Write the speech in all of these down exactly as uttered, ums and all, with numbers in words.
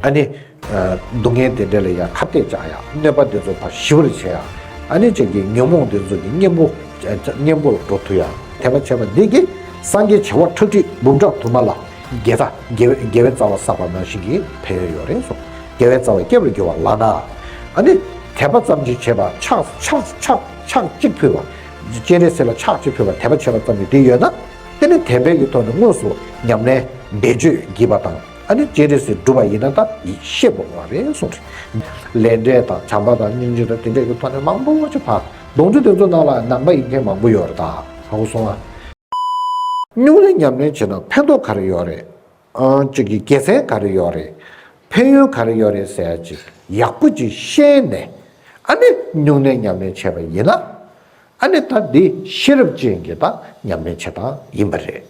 ཨ་ནི། སྡུག་བསྔལ་དེ་འདྲ་ལ་ཡང་ཁ་གཏད་བཅག་ཡ། གནོད་པ་དེ་ཚོ་ཕར་ཞི་བར་བྱེད་ཡ། ཨ་ནི་ཅིག་གི་ཉོན་མོངས་དེ་ཚོ་གི་གཉེན་པོ། གཉེན་པོ་ལ་འགྲོ་ཐུབ་ཡ། དད་པ་བྱས་པ་འདི་གིས་སངས་རྒྱས་བྱེ་བ་ཁྲག་ཁྲིག་འབུམ་ཕྲག་དུ་མ་ལ་དགེ་རྩ་དགེ་བའི་དགེ་བའི་རྩ་བ་བསགས་པ་ནང་བཞིན་གྱི་ཕན་ཡོན་ཡོད་རེད་གསུངས། དགེ་བའི་རྩ་བ་བསྐྱེད་པར་འགྱུར་བ་ལགས་ན། ཨ་ནི་དད་པ་ཙམ་ཞིག་བྱས་པ་ཕྱག་ཕྱག་ཕྱག་ཕྱག་གཅིག་ཕུལ་བ། སྤྱན་རས་གཟིགས་ལ་ཕྱག་གཅིག་ཕུལ་བ། དད་པ་བྱས་པ་ཙམ་གྱིས་དེ་ཡོད་ན། དེ་ནི་དད་པའི་གི་ཐོག་ནས་དངོས་སུ་ཉམས་ལེན་བཟླས་བརྗོད་བགྱིས་པ་དང་། ཨ་ནི་སྤྱན་རས་གཟིགས་སྒྲུབ་པ་ཡིན་ན་ད་ཤེས་དགོས་པ་རེད་གསུངས་རེད། ལས་འབྲས་དང་བྱམས་པ་དང་སྙིང་རྗེ་དང་དེ་འདྲས་ཀྱི་ཐོག་ནས་མང་པོ་ཅིག་ཕར་སྡོང་དྲུག་དེ་ཚོ་ནང་ལ་ནང་པ་ཡིན་མཁན་མང་པོ་ཡོད་རེད། ད་ཧ་གོ་སོང་ཨ། སྨྱུང་གནས་ཉམས་ལེན་བྱས་ན་ཕན་ཐོགས་ག་རེ་ཡོད་རེད། ཨ་ཅིག་གི་དགེ་མཚན་ག་རེ་ཡོད་རེད། ཕན་ཡོན་ག་རེ་ཡོད་རེད་ཟེར་ཡ་ཅིག་ཡག་པོ་ཅིག་ཤེས་ནས། ཨ་ནི་སྨྱུང་གནས་ཉམས་ལེན་བྱས་པ་ཡིན་ན། ཨ་ནི་ད་འདི་ཤེས་རབ་ཅན་གྱི་ད་ཉམས་ལེན་བྱེད་སྟངས་ཡིན་པ་རེད།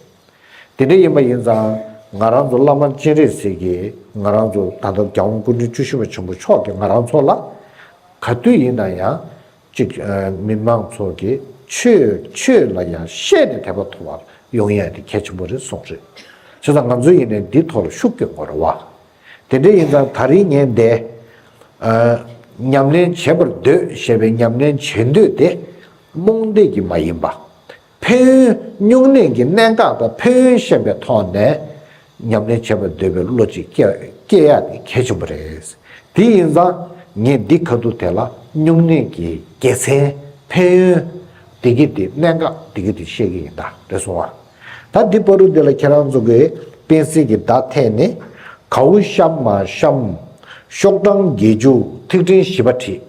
དེ་འདྲ་ཡིན་པ་ཡིན་ཙང་ང་རང་ཚོ་བླ་མ་སྤྱན་རས་གཟིགས་ཀྱིས་ང་རང་ཚོ་ད་ལྟ་རྒྱལ་དབང་སྐུ་ཕྲེང་བཅུ་བཞི་པ་ཆེན་པོ་མཆོག་གིས་ང་རང་ཚོ་ལ་ག་དུས་ཡིན་ན་ཡང་ཅིག་མི་མང་ཚོ་གིས་ཆོས་ཆོས་ལ་ཡང་ཤེས་ནས་དད་པ་ཐོབ་པ་ཡོང་ཡ་དེ་གལ་ཆེན་པོ་རེད་གསུངས་རེད། བྱས་ཙང་ང་ཚོ་ཡིན་ནའི་འདི་ཐོག་ལ་ཤུགས་རྒྱག་དགོས་རེད་བ། དེ་འདྲ་ཡིན་ཙང་ད་རིང་ངས་འདི། ཨ། ཉམས་ལེན་བྱེད་པར་འདོད་ཞེས་པའི་ཉམས་ལེན་བྱེད་འདོད་དེ་རྨོངས་དད་ཀྱིས་མ་ཡིན་པ། ཕན་ཡོན་སྨྱུང་གནས་ཀྱི་གནད་འགག་དང་ཕན་ཡོན་ཤེས་པའི་ཐོག་ནས་ཉམས་ལེན་བྱེད་པར་འདོད་པའི་བློ་ཅིག་སྐྱེ་སྐྱེ་ཡག་དེ་གལ་ཆེན་པོ་རེད། དེ་ཡིན་ཙང་ངས་འདི་ཁ་ཐུག་དེ་ལ་སྨྱུང་གནས་ཀྱི་དགེ་མཚན་ཕན་ཡོན་དེ་གི་དེ་གནད་འགག་དེ་གི་དེ་བཤད་ཀྱི་ཡིན་ད་རེད་སོང་བ། ད་འདི་བར་དུ་འདི་ལ་ཁྱེད་རང་ཚོ་གིས་པེན་སིལ་གྱི་བརྡ་འཐེན་ནས་གའུ་གཤམ་མ་གཤམ། ཤོག་གྲངས་བརྒྱད་ཅུ་ཐིག་ཕྲེང་བཞི་པ་བྲིས།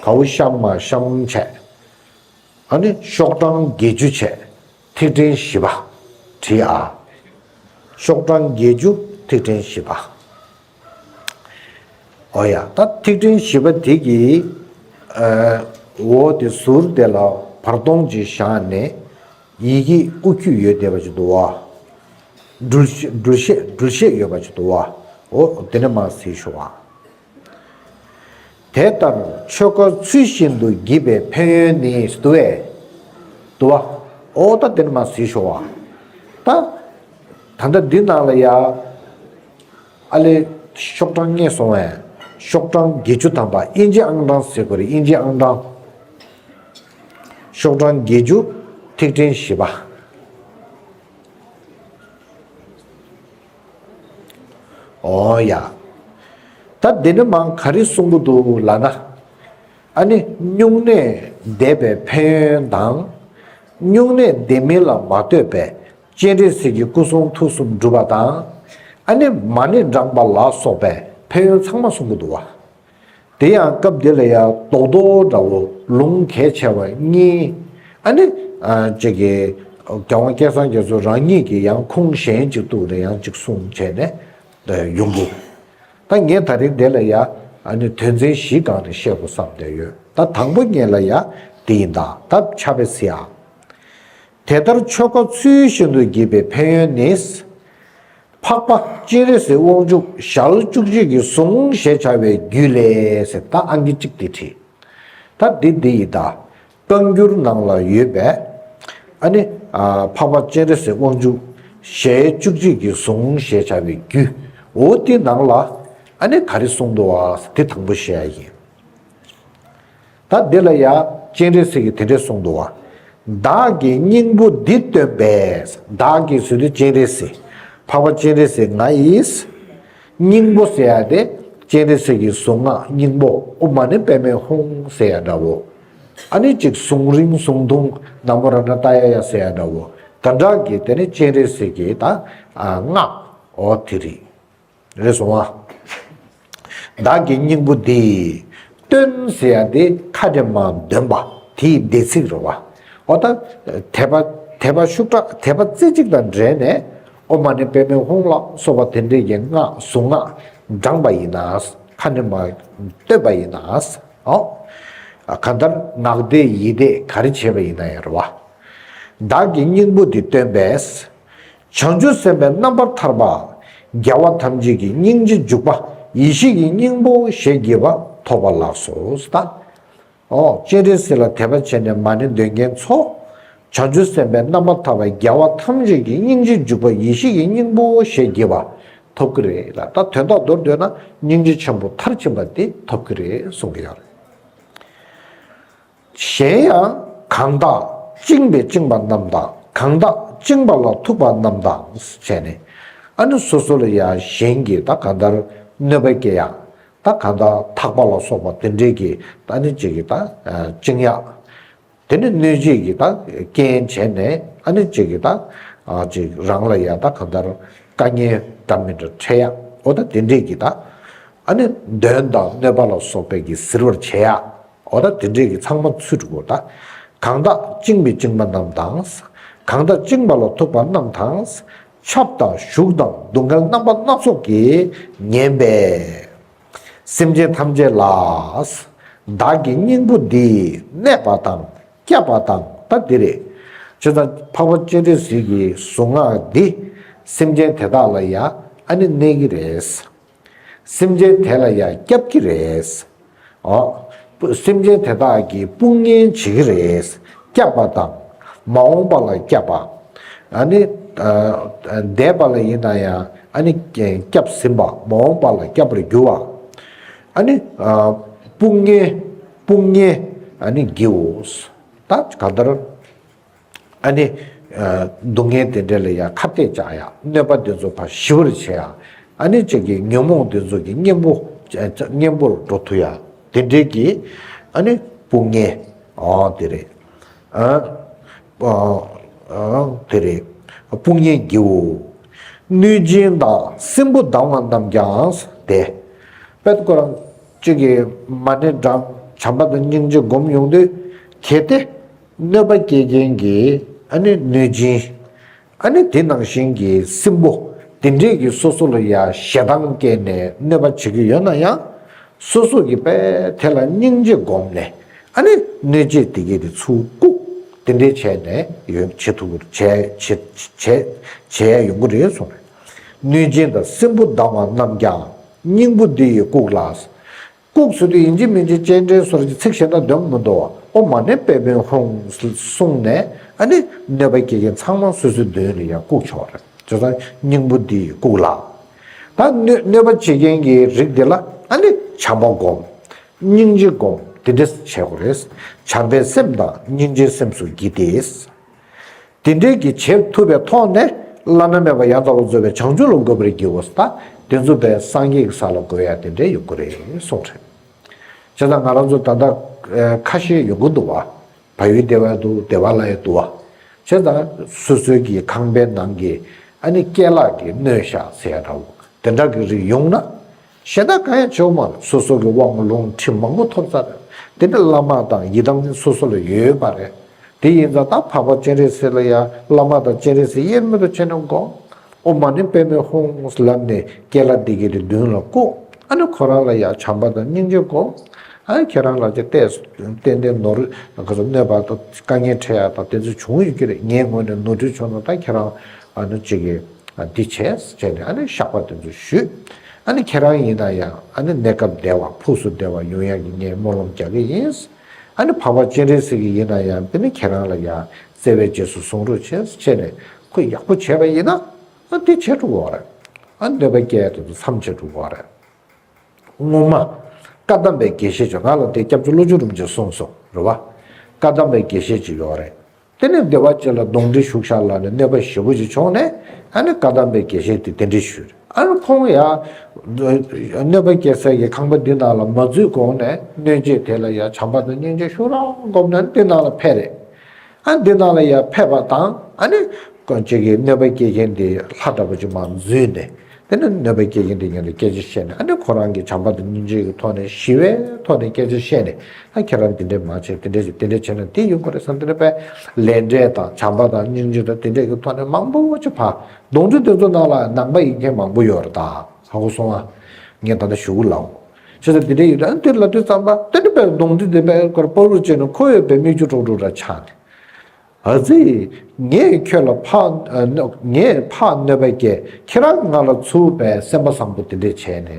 གའུ་གཤམ་མ་གཤམ་བྱས། ཨ་ནི་ཤོག་གྲངས་བརྒྱད་ཅུ་བྱས། ཐིག་ཕྲེང་བཞི་པ་བྲིས་ཨ། ཤོག་གྲངས་བརྒྱད་ཅུ་ཐིག་ཕྲེང་བཞི་པ། ཨོ་ཡ། ད་ཐིག་ཕྲེང་བཞི་པ་དེ་གི་ཨ། འོ་དེ་ཟུར་དེ་ལ་བར་སྟོང་ཅིག་བཞག་ནས། ཡི་གེ་དབུ་ཁྱུད་ཡོད་བསྡད་པ་ཅིག་འདུག་བ། འགྲུལ་བཤད་འགྲུལ་བཤད་འགྲུལ་བཤད་ཡོད་པ་ཅིག་འདུག་བ། འོ་དེ་ནས་མར་གཟིགས་ཤོག་ཨ། དེ་ལྟར་ཆོས་འཁོར་ཚུལ་བཞིན་དུ་བགྱིས་པའི་ཕན་ཡོན་ནི་འདུག་བས། འདུག་བ། འོ་ད་དེ་ནས་མར་གཟིགས་ཤོག་ཨ། ད། ད་ལྟ་འདི་ནང་ལ་ཡ། ཨ་ལེ། ཤོག་གྲངས་རྙེད་སོང་བས། ཤོག་གྲངས་བརྒྱད་ཅུ་ཐམ་པ་དབྱིན་ཇི་ཨང་གྲངས་ཟེར་དགོས་རེད། དབྱིན་ཇི་ཨང་གྲངས། ཤོག་གྲངས་བརྒྱད་ཅུ་ཐིག་ཕྲེང་བཞི་པ། ཨོ་ཡ། ད་འདི་ནི་མང་ག་རེ་གསུང་གི་འདུག་ལབ་ན། ཨ་ནི་སྨྱུང་གནས་བསྡད་པའི་ཕན་ཡོན་དང་། སྨྱུང་གནས་བསྡད་མིན་ལ་མ་ལྟོས་པའི་སྤྱན་རས་གཟིགས་ཀྱི་སྐུ་གསུང་ཐུགས་གསུམ་སྒྲུབ་པ་དང་། ཨ་ནི་མ་ཎི་བགྲངས་པ་ལ་སོགས་པའི་ཕན་ཡོན་ཚང་མ་གསུང་གི་འདུག་བ། དེ་ཡང་སྐབས་འདི་ལ་ཡང་རྡོག་རྡོག་འདྲ་བོ་ལུང་གལ་ཆེ་བ་གཉིས། ཨ་ནི། ཨ་ཅིག་གི་རྒྱལ་དབང་སྐལ་བཟང་རྒྱ་མཚོ་རང་ཉིད་ཀྱིས་ཡང་ཁུངས་གཞན་ཅིག་གཏུགས་ནས་ཡང་ཅིག་གསུངས་བྱས་ནས་ཡོང་གི། ད་ངས་ད་རིང་འདི་ལ་ཡ་ཨ་ནི་དོན་ཚན་བཞིའི་སྒང་ནས་བཤད་དགོས་བསམ་བསྡད་ཡོད། ད་དང་པོ་ངེད་ལ་ཡ་འདི་ཡིན་ད། ད་ཕྱག་དཔེ་གཟིགས་ཨ། དེ་ལྟར་ཆོས་འཁོར་ཚུལ་བཞིན་དུ་བགྱིས་པའི་ཕན་ཡོན་ནི། འཕགས་པ་སྤྱན་རས་གཟིགས་དབང་ཕྱུག་ཞལ་བཅུ་གཅིག་གི་གཟུངས་ཞེས་བྱ་བའི་རྒྱུད་ལས་ཟེར། ད་ཨང་ཀི་གཅིག་དེ་བྲིས། ད་འདི་འདི་ཡི་ད། བཀའ་འགྱུར་ནང་ལ་ཡོད་པའི། ཨ་ནི། ཨ་འཕགས་པ་སྤྱན་རས་གཟིགས་དབང་ཕྱུག་ཞལ་བཅུ་གཅིག་གི་གཟུངས་ཞེས་བྱ་བའི་རྒྱུད། འོ་དེ་ནང་ལ། ཨ་ནི་ག་རེ་གསུངས་འདུག་བ་དེ་དང་པོ་བཤད་ཡ་ཡིན། ད་འདི་ལ་ཡ་སྤྱན་རས་གཟིགས་ཀྱིས་དེ་འདྲས་གསུངས་འདུག་བ། བདག་གི་སྙིང་པོ་འདི་སྟོན་པས། བདག་གི་ཟེར་དུས་སྤྱན་རས་གཟིགས། འཕགས་པ་སྤྱན་རས་གཟིགས་ང་ཡིས། སྙིང་པོ་ཟེར་ཡ་དེ་སྤྱན་རས་གཟིགས་ཀྱི་གཟུངས་སྔགས་སྙིང་པོ་ཨོཾ་མ་ཎི་པདྨེ་ཧཱུྃ་ཟེར་ཡ་འདྲ་བོ། ཨ་ནི་གཅིག་གཟུངས་རིང་གཟུངས་ཐུང་ན་མོ་རཏྣ་ཏ་ཡ་ཡ་ཟེར་ཡ་འདྲ་བོ། དེ་འདྲ་གི་དེ་ནི་སྤྱན་རས་གཟིགས་ཀྱི་ད་སྔགས་འོ་དེ་རེད། རེད་སོང་ཨ། བདག་གི་སྙིང་པོ་འདི། སྟོན་ཟེར་ཡ་དེ་ཁ་ནས་མར་འདོན་པ་དེའི་འདས་ཚིག་རེད་བ། འོ་ད། དད་པ་དད་པ་ཤུགས་དྲག་དད་པ་རྩེ་གཅིག་དང་འབྲེལ་ནས་ཨོཾ་མ་ཎི་པདྨེ་ཧཱུྃ་ལ་སོགས་པ་དེ་འདྲའི་གི་སྔགས་གཟུངས་སྔགས་བགྲངས་པ་ཡིན་ན། ཁ་ནས་མར་བཏོན་པ་ཡིན་ན། ཨོ། གང་ལྟར་ངག་བཟླས་ཡིད་བཟླས་ག་རེ་བྱས་པ་ཡིན་ན་ཡང་རེད་བ། བདག་གི་སྙིང་པོ་འདི་སྟོན་པས། བྱང་ཆུབ་སེམས་དཔའི་རྣམ་པར་ཐར་པ། རྒྱལ་བ་ཐམས་ཅད་ཀྱི་སྙིང་རྗེ་འཇུག་པ་ཡེ་ཤེས་ཀྱི་སྙིང་པོ་ཞེས་བགྱི་བ་ཐོབ་པ་ལགས་སོ། ད། ཨོ། སྤྱན་རས་གཟིགས་ལ་དད་པ་བྱས་ནས་མ་ཎི་འདོན་མཁན་ཚོ། བྱང་ཆུབ་སེམས་དཔའི་རྣམ་པར་ཐར་པ་རྒྱལ་བ་ཐམས་ཅད་ཀྱི་སྙིང་རྗེ་འཇུག་པ་ཡེ་ཤེས་ཀྱི་སྙིང་པོ་ཞེས་བགྱི་བ། ཐོབ་ཀྱི་རེད་ལ། ད་དོན་དག་མདོར་བསྡུས་ན་སྙིང་རྗེ་ཆེན་པོ་མཐར་ཕྱིན་པ་དེ་ཐོབ་ཀྱི་རེད་གསུང་གི་ཡོད་རེད། གཞན་ཡང་གང་དག་བཅིངས་པས་བཅིངས་པ་རྣམས་དང་། གང་དག་བཅིངས་པ་ལ་ཐུག་པ་རྣམས་དང་བྱས་ནས། ཨ་ནི་སོ་སོ་ལ་ཡང་གཞན་གྱིས་ད་གང་ལྟར་གནོད་པ་སྐྱེལ་ཡ། ད་གང་ལྟར་ཐག་པ་ལ་སོགས་པ་དེ་འདྲས་ཀྱི་ད་ནི་གཅིག་གིས་ད་བཅིངས་ཡ། དེ་ནི་གནོད་བྱེད་ཀྱི་ད་རྐྱེན་བྱས་ནས། ཨ་ནི་གཅིག་གིས་ད་ཨ་ཅིག་རང་ལ་ཡང་ད་གང་ལྟར་དཀའ་ངལ་འདྲ་མི་འདྲ་འཕྲད་ཡ། འོ་ད་དེ་འདྲས་ཀྱི་ད་ཨ་ནི་གདོན་དང་གནོད་པ་ལ་སོགས་པའི་གི་གཟིར་བར་བྱེད་ཡ། འོ་ད་དེ་འདྲས་ཀྱི་ཚང་མ་ཚུད་འགྲོ་གོ། ད་གང་དག་བཅིངས་པས་བཅིངས་པ་རྣམས་དང་། གང་དག་བཅིངས་པ་ལ་ཐུག་པ་རྣམས་དང་། ཆབ་དང་ཞུགས་དང་སྡུག་བསྔལ་རྣམ་པ་སྣ་ཚོགས་ཀྱིས་ཉེན་པས། སེམས་ཅན་ཐམས་ཅད་ལ། བདག་གི་སྙིང་པོ་འདིས་གནོད་པ་དང་བསྐྱབ་པ་དང་། ད་འདི་རེད། བྱས་ཙང་འཕགས་པ་སྤྱན་རས་གཟིགས་ཀྱི་གཟུངས་སྔགས་འདི་སེམས་ཅན་དེ་དག་ལ་ཡང་ཨ་ནི་གནོད་ཀྱི་རེད། སེམས་ཅན་དེ་ལ་ཡང་བསྐྱབ་ཀྱི་རེད། ཨོ། སེམས་ཅན་དེ་དག་གི་དཔུང་གཉེན་བྱེད་ཀྱི་རེད། བསྐྱབ་པ་དང་། མ་འོངས་པ་ལ་བསྐྱབ་པ། ཨ་ནི་ཨ་འདས་པ་ལ་ཡིན་ན་ཡང་ཨ་ནི་བསྐྱབས་ཟིན་པ། མ་འོངས་པ་ལ་བསྐྱབ་པར་འགྱུར་བ། ཨ་ནི་ཨ་དཔུང་གཉེན། དཔུང་གཉེན་ཨ་ནི་བགྱིའོ། ད་ག་ལྟར། ཨ་ནི་ཨ་སྡུག་བསྔལ་དེ་འདྲ་ལ་ཡང་ཁ་གཏད་བཅག་ཡ། གནོད་པ་དེ་ཚོ་ཕར་ཞི་བར་བྱེད་ཡ། ཨ་ནི་གཅིག་གི་ཉོན་མོངས་དེ་ཚོ་གི་གཉེན་པོ་གཉེན་པོར་འགྲོ་ཐུབ་ཡ། དེ་འདྲའི་གི་ཨ་ནི་དཔུང་གཉེན། ཨོ་དེ་རེད། ཨ་ཨ་དེ་རེད། དཔུང་གཉེན་བགྱིའོ། གནོད་སྦྱིན་དང་སྲིན་པོ་སྡང་བ་རྣམས་ཀྱང་སྟེ། དཔེར་ཁོ་རང་གཅིག་གི་མ་ཎི་བགྲང་། བྱམས་པ་དང་སྙིང་རྗེ་སྒོམ་ཡོང་དུས། གལ་ཏེ་གནོད་པ་སྐྱེལ་མཁན་གྱི་ཨ་ནི་གནོད་སྦྱིན། ཨ་ནི་དེ་ནང་བཞིན་གྱི་སྲིན་པོ་དེ་འདྲས་ཀྱིས་སོ་སོ་ལ་ཡ་ཞེ་སྡང་སྐྱེས་ནས་གནོད་པ་བྱེད་ཀྱི་ཡོད་ན་ཡང་། སོ་སོ་གིས་དཔེ་དེ་ལ་སྙིང་རྗེ་བསྒོམས་ནས། ཨ་ནི་གནོད་བྱེད་དེ་གའི་དེ་ཚུར་བཀུག་དེ་འདྲས་བྱས་ནས་ཡོད་བྱེད་ཐུབ་བྱས་བྱེད་བྱས་བྱས་ཡ་ཡོང་གི་རེད་གསུངས་རེད། གནོད་སྦྱིན་དང་སྲིན་པོ་སྡང་བ་རྣམས་ཀྱང་། སྙིང་པོ་འདི་ཡིས་བཀུག་ལ། བཀུག་ཟེར་དུས་ཡིན་གཅིག་མིན་གཅིག་སྤྱན་འདྲེན་སོགས་ཀྱི་ཚིག་བཤད་ན་འདོན་མི་འདུག་བ། ཨོཾ་མ་ཎི་པདྨེ་ཧཱུྃ་གསུངས་ནས། ཨ་ནི་གནོད་པ་སྐྱེལ་མཁན་ཚང་མ་སོ་སོའི་མདུན་ལ་ཡང་བཀུག་ཆོག་རེད། བྱས་ཙང་སྙིང་པོ་འདི་ཡིས་བཀུག་ལ། ད་གནོད་གནོད་པ་བྱེད་མཁན་གྱི་རིགས་དེ་ལ་ཨ་ནི་བྱམས་པ་སྒོམ། སྙིང་རྗེ་སྒོམ། དེ་འདྲ་བྱེད་དགོས་རེད། བྱམས་པའི་སེམས་དང་སྙིང་རྗེའི་སེམས་སུ་བགྱིས་ཏེ། དེ་འདྲའི་གི་བྱེད་ཐུབ་པའི་ཐོག་ནས་བླ་ན་མེད་པ་ཡང་དག་པར་རྫོགས་པའི་བྱང་ཆུབ་ལ་འགོད་པར་བགྱིའོ། ད་དེ་ཚོ་དཔེ་སངས་རྒྱས་ཀྱི་ས་ལ་འགོད་ཡ་དེ་འདྲའི་ཡོང་གི་རེད་གསུངས་རེད། བྱས་ཙང་ང་རང་ཚོ་ད་ལྟ་ཁ་ཤས་ཡོང་གི་འདུག་བ། བལ་ཡུལ་སྡེ་བ་འདུག་སྡེ་བ་ལ་ཡང་འདུག་བ། བྱས་ཙང་སོ་སོའི་གི་ཁང་པའི་ནང་གི་ཨ་ནི་རྐྱལ་ལག་གི་སྣོད་ཤག་ཟེར་ཡ་འདྲ་བོ་དེ་འདྲ་གི་རིགས་ཡོང་ན། ཞེ་དྲག་གང་ཡང་བྱེད་དགོས་མ་རེད། སོ་སོ་གི་དབང་ལུང་ཁྲིད་མང་པོ་ཐོབ་ཚར་རེད། དེ་ནི་བླ་མ་དང་ཡི་དམ་ནི་སོ་སོ་ལ་ཡོད་པ་རེད། དེ་ཡིན་ཙང་ད་འཕགས་པ་སྤྱན་རས་གཟིགས་ལ་ཡང་བླ་མ་དང་སྤྱན་རས་གཟིགས་དབྱེར་མེད་དུ་ཕྱེ་ནས་བསྒོམ། ཨོཾ་མ་ཎི་པདྨེ་ཧཱུྃ་ལབ་ནས་རྐྱལ་ལག་འདི་གའི་དེ་མདུན་ལ་བཀུག་ཨ་ནི་ཁོ་རང་ལ་ཡང་བྱམས་པ་དང་སྙིང་རྗེ་སྒོམ། ཨ་ནི་ཁྱེད་རང་ལ་ཅིག་ཏན་ཏན་ནོར་ག་ཚོད་གནོད་པ་དང་དཀའ་ངལ་འཕྲད་ཡ་དང་དེ་ཚོ་བྱུང་ཡོད་ཀྱི་རེད། ངའི་ངོས་ནས་ནོར་འཁྲུལ་བྱུང་ན་ད་ཁྱེད་རང་ཨ་ནི་ཅིག་གིས། ཨ་འདི་བྱས་བྱས་ནས་ཨ་ནི་བཤགས་པ་དེ་ཚོ་ཞུས། ཨ་ནི་ཁྱེད་རང་ཡིན་ན་ཡང་ཨ་ནི་གནས་སྐབས་བདེ་བ་ཕུགས་སུ་བདེ་བ་ཡོང་ཡག་གི་ངས་སྨོན་ལམ་རྒྱག་གི་ཡིན། ཨ་ནི་འཕགས་པ་སྤྱན་རས་གཟིགས་ཀྱི་ཡིན་ན་ཡང་དེ་ནི་ཁྱེད་རང་ལ་ཡང་བརྩེ་བའི་རྗེས་སུ་བཟུང་རོགས་བྱས་བྱས་ནས་ཁོས་ཡག་པོ་བྱས་པ་ཡིན་ན། ཨ་འདི་བྱས་འགྲོ་གི་ཡོད་རེད། ཨ་གནོད་པ་སྐྱེལ་ཡ་དེ་ཚོ་མཚམས་ཆད་འགྲོ་གི་ཡོད་རེད། སྔོན་མ་བཀའ་གདམས་པའི་དགེ་བཤེས་ཅིག་ང་ལ་དེ་སྐྱབས་རྗེ་བློ་ཆོས་རིན་པོ་ཆེས་གསུངས་སོང་རེད་བ། བཀའ་གདམས་པའི་དགེ་བཤེས་ཅིག་ཡོད་རེད། དེ་ནས་སྡེ་པ་ཅིག་ལ་གདོན་འདྲེ་ཞུགས་ཤག་ལབ་ནས་གནོད་པ་ཞེ་པོ་ཅིག་བྱུང་ནས། ཨ་ནི་བཀའ་གདམས་པའི་དགེ་བཤེས་དེ་དེ་འདྲས་ཞུས་རེད། ཨ་ནི་ཁོང་ཡ་གནོད་པ་སྐྱེལ་སའི་གི་ཁང་པ་འདི་ནང་ལ་མ་འཛུལ་གོང་ནས་གནོད་བྱེད་དེ་ལ་ཡ་བྱམས་པ་དང་སྙིང་རྗེ་ཤུགས་རང་བསྒོམས་ནས་འདི་ནང་ལ་ཕེབས་རེད། ཨ་འདི་ནང་ལ་ཡར་ཕེབས་པ་དང་ཨ་ནི་ཀོན་ཅིག་གི་གནོད་པ་སྐྱེལ་མཁན་དེ་ལྷ་འདྲ་པོ་ཅིག་མར་འཛུལ་ནས། དེ་ནས་གནོད་པ་སྐྱེལ་མཁན་དེ་ཉིད་ལ་སྐད་ཆ་བཤད་ནས། ཨ་ནི་ཁོ་རང་གི་བྱམས་པ་དང་སྙིང་རྗེ་གི་ཐོག་ནས་ཞི་བའི་ཐོག་ནས་སྐད་ཆ་བཤད་ནས། ཨ་ཁྱེད་རང་འདི་འདྲས་མ་བྱེད། དེ་འདྲས་བྱེད། དེ་འདྲས་བྱས་ན་འདི་ཡོང་གི་རེད་བསམ། དེ་འདྲས་པས་ལས་འབྲས་དང་བྱམས་པ་དང་སྙིང་རྗེ་དང་དེ་འདྲས་ཀྱི་ཐོག་ནས་མང་པོ་ཅིག་ཕར་གདོན་འདྲེ་དེ་ཚོ་ནང་ལ་ནང་པ་ཡིན་མཁན་མང་པོ་ཡོད་རེད་ད། ཧ་གོ་སོང་ཨ། ངས་ད་ལྟ་ཞུ་གི་ལབ། བྱས་ཙང་དེ་འདྲས་ཡོད་དུས་ཨ་ནི་དེ་ལབ་དུས་ཙམ་པ་དེ་འདྲས་པས་གདོན་འདྲེ་དེ་པས་ཀར་པ་རུ་བྱས་ནས་ཁོ་ཡོད་པའི་མིག་ཆུ་གྲོག་གྲོག་འདྲ་ཆགས་ནས། ཨ་ཙི། ངས་ཁྱོད་ལ་ཕར་ཨ་གནོད་ངས་ཕར་གནོད་པ་སྐྱེལ། ཁྱེད་རང་ང་ལ་ཚུར་པའི་སེམས་པ་བཟང་པོ་དེ་འདྲས་བྱས་ནས།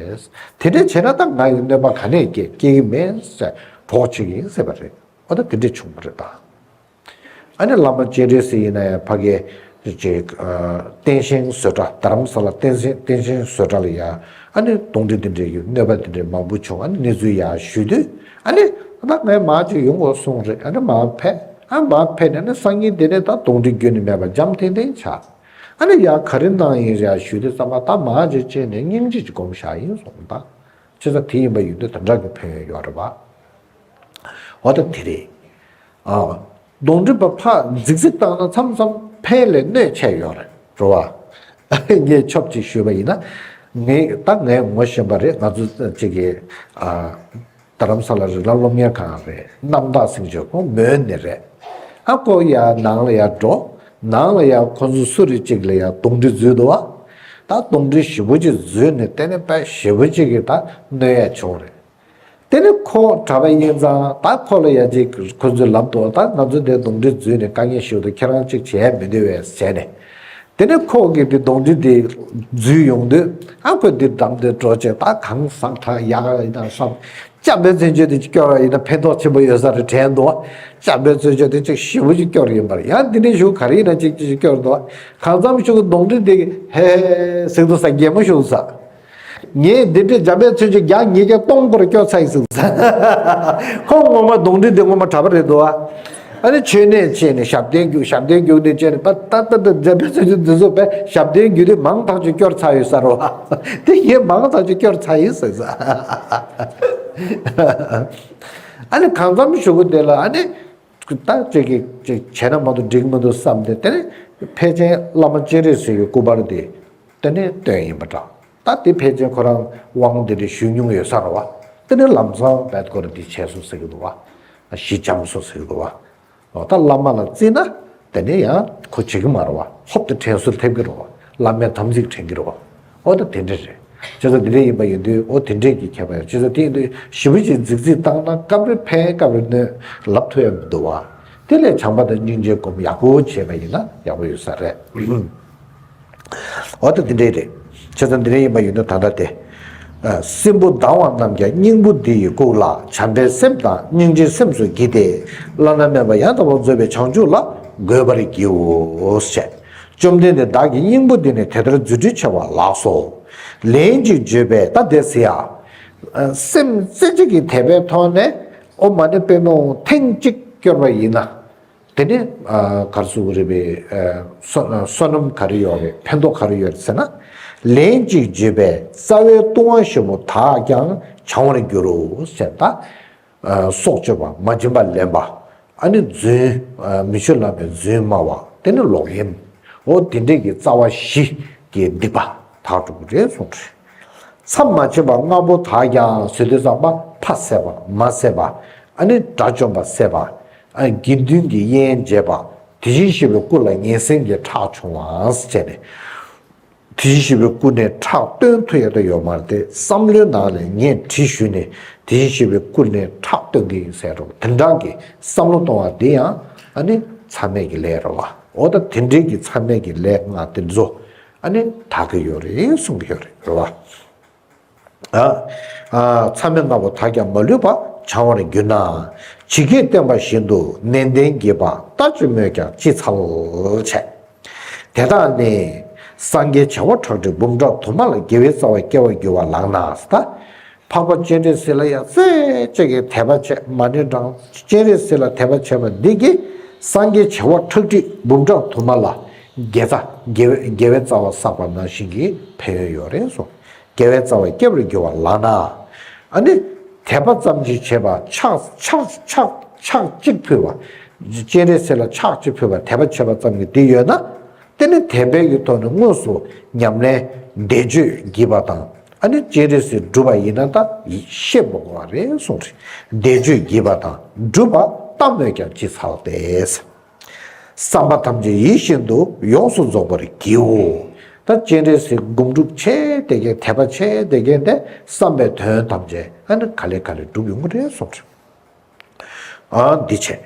དེ་འདྲས་བྱས་ན་ད་ང་ཡི་གནོད་པ་ག་ནས་སྐྱེལ་སྐྱེལ་གི་མེད་ཟེར་གྲོགས་བྱེད་ཀྱི་ཡིན་ཟེར་བ་རེད། ཨོ་ད་དེ་འདྲས་བྱུང་བ་རེད་ད། ཨ་ནི་བླ་མ་སྤྱན་རས་གཟིགས་ཡིན་ན་ཡང་ཕ་གི་ ཅིག་ཨ། རྟེན་བཞེངས་བཟོ་གྲྭ། རྡ་རམ་ས་ལ་རྟེན་བཞེངས་རྟེན་བཞེངས་བཟོ་གྲྭ་ལ་ཡ་ཨ་ནི་གདོན་འདྲེ་འདི་འདྲའི་གི་གནོད་པ་འདི་འདྲའི་མང་པོ་བྱུང་། ཨ་ནི་གནས་ཚུལ་ཡ་ཞུས་དུས། ཨ་ནི་ད་ངས་མར་ཅིག་ཡོང་དགོས་གསུངས་རེད། ཨ་ནི་མར་ཕེབས། ཨ་མར་ཕེབས་ནས་ནི་སང་ཉིན་དེ་ནས་ད་གདོན་འདྲེ་རྒྱུད་ནས་མེད་པ་འཇམ་ཐིང་ཐིང་ཆགས། ཨ་ནི་ཡ་ག་རེ་གནང་ཡིན་རེད་ཞུས་དུས་ཙམ་པ། ད་མར་ཅིག་ཕྱིན་ནས་སྙིང་རྗེ་ཅིག་སྒོམ་བཞག་ཡིན་གསུངས། ད་བྱས་ཙང་དེ་ཡིན་པ་ཡིན་དུས་དེ་འདྲ་གི་ཕན་ཡོན་ཡོད་རེད་པ། འོ་ད་དེ་རེད། ཨ། གདོན་འདྲེ་པ་ཕར་རྫིག་རྫིག་བཏང་ན་མཚམས་མཚམས་ཕན་ལས་གནོད་ཆེ་ཡོད་རེད། རེད་བ། ངས་ཆོབ་ཅིག་ཞུས་པ་ཡིན་ན། ངས་ད་ངས་ངོ་ཤེས་པ་རེད། ང་ཚོ་ཅིག་གི་ཨ། རྡ་རམ་ས་ལ་རི་ལ་སློབ་གཉེར་ཁང་རེད། རྣམ་དག་སེང་ཆེན་ཁོང་མོན་ནས་རེད། ཨ་ཁོ་ཡ་ནང་ལ་ཡ་འགྲོ། ནང་ལ་ཡ་ཁོ་ཚོ་སུ་རེད་ཅིག་ལ་ཡ་གདོན་འདྲེ་འཛུལ་འདུག་བ། ད་གདོན་འདྲེ་ཞེ་པོ་ཅིག་འཛུལ་ནས་དེ་ནས་དཔེ་ཞེ་པོ་ཅིག་གི་ད་གནོད་ཡ་བྱུང་རེད། དེ་ནས་ཁོ་གྲྭ་པ་ཡིན་ཙང་ད་ཁོ་ལ་ཡ་ཅིག་ཁོ་ཚོས་ལབ་འདུག་ད་ང་ཚོ་འདིར་གདོན་འདྲེ་འཛུལ་ནས་དཀའ་ངལ་ཞིག་འདུག་ཁྱེད་རང་ཅིག་བྱས་མི་འདོད་པས་བྱས་ནས། དེ་ནས་ཁོ་གིས་དེ་གདོན་འདྲེ་དེ་འཛུལ་ཡོང་དུས། ཨ་ཁོས་དེ་བསྡམས་ཏེ་འགྲོ་བྱས། ད་གང་ཟག་གྲྭ་ཡག་ཡིན་ན་བསམ། སྐྱབས་འགྲོའི་མཚན་བརྗོད་དེ་སྐྱོར་བ་ཡིན་ན་ཕན་ཐོགས་ཆེན་པོ་ཡོད་ས་རེད་དྲན་འདུག་སྐྱབས་འགྲོའི་མཚན་བརྗོད་དེ་ཅིག་ཞེ་པོ་ཅིག་སྐྱོར་ཡིན་པར། ཡང་འདི་ནས་ཞུ་ག་རེ་ཡིན་ན་ཅིག་ཅིག་སྐྱོར་འདུག་གང་འཚམ་ཞུ་གདོན་འདྲེ་དེ་གིས་ཧེ་ཧེ་ཟེར་འདུག་ས། གད་མོ་ཤོར་འདུག་ས། ངས་འདི་འདྲའི་འཇམ་དཔལ་མཚན་བརྗོད་བརྒྱ་ཉིས་བརྒྱ་སྟོང་སྐོར་སྐྱོར་ཚར་ཡིན་ཟེར། ཁོ་ངོ་མ་གདོན་འདྲེ་འདི་ངོ་མ་གྲྭ་པ་རེད་འདུག་ཨ། ཨ་ནི་མཆོད་གནས་བྱས་ནས་ཞབས་བརྟན་རྒྱུགས། ཞབས་བརྟན་རྒྱུགས་ནས་བྱས་ནས་པ་ཏ་ཏ་ཏ་འཇམ་དཔལ་མཚན་བརྗོད་འདི་ཚོ་པས་ཞབས་བརྟན་རྒྱུགས་དེ་མང་ཐག་ཆོད་སྐྱོར་ཚར་ཡོད་ས་རེད་བ། དེ་ངས་མང་ཐག་ཆོད་སྐྱོར་ཚར་ཡིན་ཟེར་ཟེར། ཨ་ནི་གང་འཚམ་ཞུ་གི་དེ་ལ་ཨ་ནི། ད་ཅིག་གིས་ཅིག་བྱས་ན་མ་གཏོགས་འགྲིག་མི་འདུག་བསམ་སྟེ། དེ་ནས་ཕལ་ཆེར་བླ་མ་སྤྱན་རས་གཟིགས་ཀྱི་སྐུ་པར་དེ་དེ་ནས་བཏོན་ཡིན་པ་འདྲ། ད་དེ་ཕལ་ཆེར་ཁོ་རང་དབང་དེ་འདྲ་ཞུས་མྱོང་ཡོད་ས་རེད་བ། དེ་ནས་ལམ་སང་བད་ཁོ་རང་འདི་བྱས་སོང་ཟེར་གྱི་འདུག་བ། གཞི་འཆམ་སོང་ཟེར་གྱི་འདུག་བ། ད་བླ་མ་ལ་བརྩིས་ན་དེ་ནས་ཡང་ཁོ་བྱེད་ཀྱི་མ་རེད་བ། ཧོབ་ཏེ་དྲན་གསོ་ཐེབས་ཀྱི་རེད་བ། བླ་མའི་དམ་ཚིག་དྲན་གྱི་རེད་བ། ཨོ་ད་དེ་འདྲ་རེད། བྱས་ཙང་དེ་འདྲ་ཡིན་པ་ཡིན་དུས་ཨོ་དེ་འདྲས་ཀྱི་ཁྱད་པར་ཡོད། བྱས་ཙང་དེ་ཡིན་དུས་ཞེ་པོ་ཅིག་རྫིག་རྫིག་བཏང་ན་སྐབས་རེ་ཕན་སྐབས་རེ་གནོད་ལབ་ཐུབ་ཡ་མི་འདུག་བ། དེ་ལས་བྱམས་པ་དང་སྙིང་རྗེ་སྒོམ་ཡག་པོ་བྱས་པ་ཡིན་ན་ཡག་པོ་ཡོད་ས་རེད། ཨོ་ད་དེ་འདྲས་རེད། བྱས་ཙང་དེ་འདྲ་ཡིན་པ་ཡིན་དུས་ད་ལྟ་དེ། ཨ། སྲིན་པོ་སྡང་བ་རྣམས་ཀྱང་སྙིང་པོ་འདི་ཡིས་བཀུག་ལ། བྱམས་པའི་སེམས་དང་སྙིང་རྗེའི་སེམས་སུ་བགྱིས་ཏེ། བླ་ན་མེད་པ་ཡང་དག་པར་རྫོགས་པའི་བྱང་ཆུབ་ལ་འགོད་པར་བགྱིའོ་ཞེས། བཅོམ་ལྡན་འདས་བདག་གི་སྙིང་པོ་འདི་ནི་དེ་ལྟར་རྫུ་འཕྲུལ་ཆེ་བ་ལགས་སོ། ལན་ཅིག་བརྗོད་པས། ད་དེ་ཟེར་ཡ། སེམས་རྩེ་གཅིག་གི་དད་པའི་ཐོག་ནས་ཨོཾ་མ་ཎི་པདྨེ་ཧཱུྃ་ཐེངས་གཅིག་སྐྱོར་བ་ཡིན་ན། དེ་ནས་ག་རེ་ཟེར་དགོས་རེད་པས། བསོད་བསོད་ནམས་ག་རེ་ཡོད་རེད། ཕན་ཐོགས་ག་རེ་ཡོད་རེད་ཟེར་ན། ལན་ཅིག་བརྗོད་པས་རྩ་བའི་ལྟུང་བ་བཞི་པོ་དག་ཀྱང་བྱང་བར་འགྱུར་རོ་ཞེས། ད། སྲོག་གཅོད་པ། མ་བྱིན་པ་ལེན་པ། ཨ་ནི་རྫུན། མི་ཆོས་བླ་མའི་རྫུན་སྨྲ་བ། དེ་ནི་ལོག་གཡེམ། འོ་དེ་འདྲས་ཀྱི་རྩ་བ་བཞི་གི་སྡིག་པ་དག་འགྲོ་གི་རེད་གསུངས་རེད། མཚམས་མ་ཕྱིན་པ་ལྔ་པོ་དག་ཀྱང་ཟེར་དུས་ཙམ་པ་ཕ་བསད་པ། མ་བསད་པ། ཨ་ནི་དགྲ་བཅོམ་པ་བསད་པ། ཨ། དགེ་འདུན་གྱི་དབྱེན་འབྱེད་པ། དེ་བཞིན་གཤེགས་པའི་སྐུ་ལ་ངན་སེམས་ཀྱི་ཁྲག་ཕྱུང་བ་ཟེར་ནས། དེ་བཞིན་གཤེགས་པའི་སྐུ་ནས་ཁྲག་བཏོན་ཐུབ་ཡ་ད་ཡོད་མ་རེད་དེ། བསམ་བློའི་ནང་ལ་ངས་དྲི་ཞུས་ནས་དེ་བཞིན་གཤེགས་པའི་སྐུ་ནས་ཁྲག་བཏོན་གྱི་ཡིན་ཟེར་རོ། དེ་འདྲ་གི་བསམ་བློ་གཏོང་བ་འདི་ཡང་ཨ་ནི་མཚམས་མེད་ཀྱི་ལས་རེད་བ། འོ་ད་དེ་འདྲའི་གི་མཚམས་མེད་ཀྱི་ལས་ལྔ་དེ་ཚོ་ཨ་ནི་དག་གི་ཡོད་རེད་གསུང་གི་ཡོད་རེད། རེད་བ། ཨ། ཨ། མཚམས་མེད་ལྔ་པོ་དག་ཀྱང་མ་ལུས་པ། བྱང་བར་གྱུར་ན། ཇི་སྐད་བསྟན་པ་བཞིན་དུ་ནན་ཏན་བགྱིས་པ། ལྟ་ཅི་སྨོས་ཀྱང་ཅི་འཚལ་བྱས། དེ་དག་ནི་སངས་རྒྱས་བྱེ་བ་ཁྲག་ཁྲིག་འབུམ་ཕྲག་དུ་མ་ལ་དགེ་བའི་རྩ་བ་སྐྱེ་བར་འགྱུར་བ་ལགས་ན། ད་འཕགས་པ་སྤྱན་རས་གཟིགས་ལ་ཡ་རྩེ་གཅིག་གི་དད་པ་བྱས། མ་ཎི་བགྲངས། སྤྱན་རས་གཟིགས་ལ་དད་པ་བྱས་པ་འདི་གིས་སངས་རྒྱས་བྱེ་བ་ཁྲག་ཁྲིག་འབུམ་ཕྲག་དུ་མ་ལ་དགེ་རྩ་དགེ་བའི་དགེ་བའི་རྩ་བ་བསགས་པ་ནང་བཞིན་གྱི་ཕན་ཡོན་ཡོད་རེད་གསུངས། དགེ་བའི་རྩ་བ་སྐྱེ་བར་འགྱུར་བ་ལགས་ན། ཨ་ནི་དད་པ་ཙམ་ཞིག་བྱས་པ། ཕྱག་ཕྱག་ཕྱག་ཕྱག་གཅིག་ཕུལ་བ། སྤྱན་རས་གཟིགས་ལ་ཕྱག་གཅིག་ཕུལ་བ། དད་པ་བྱས་པ་ཙམ་གྱིས་འདི་ཡོད་ན། དེ་ནི་དད་པའི་གི་ཐོག་ནས་དངོས་སུ་ཉམས་ལེན་བཟླས་བརྗོད་བགྱིས་པ་དང་། ཨ་ནི་སྤྱན་རས་གཟིགས་སྒྲུབ་པ་ཡིན་ན་ད་ཤེས་མི་དགོས་པ་རེད་གསུངས་རེད། བཟླས་བརྗོད་བགྱིས་པ་དང་སྒྲུབ་པ་ལྟ་སྨོས་ཀྱང་ཅི་འཚལ་ཏེ། བསམ་པ་ཐམས་ཅད་ཡིད་བཞིན་དུ་ཡོངས་སུ་རྫོགས་པར་བགྱིའོ། ད་སྤྱན་རས་གཟིགས་སྒོམ་སྒྲུབ་བྱས་བསྡད་མཁན། དད་པ་བྱས་བསྡད་མཁན་དེ་བསམ་པའི་དོན་ཐམས་ཅད་ཨ་ནི་ག་ལེ་ག་ལེ་འགྲུབ་ཡོང་གི་རེད་གསུངས་རེད། ཨ་འདི་བྱས།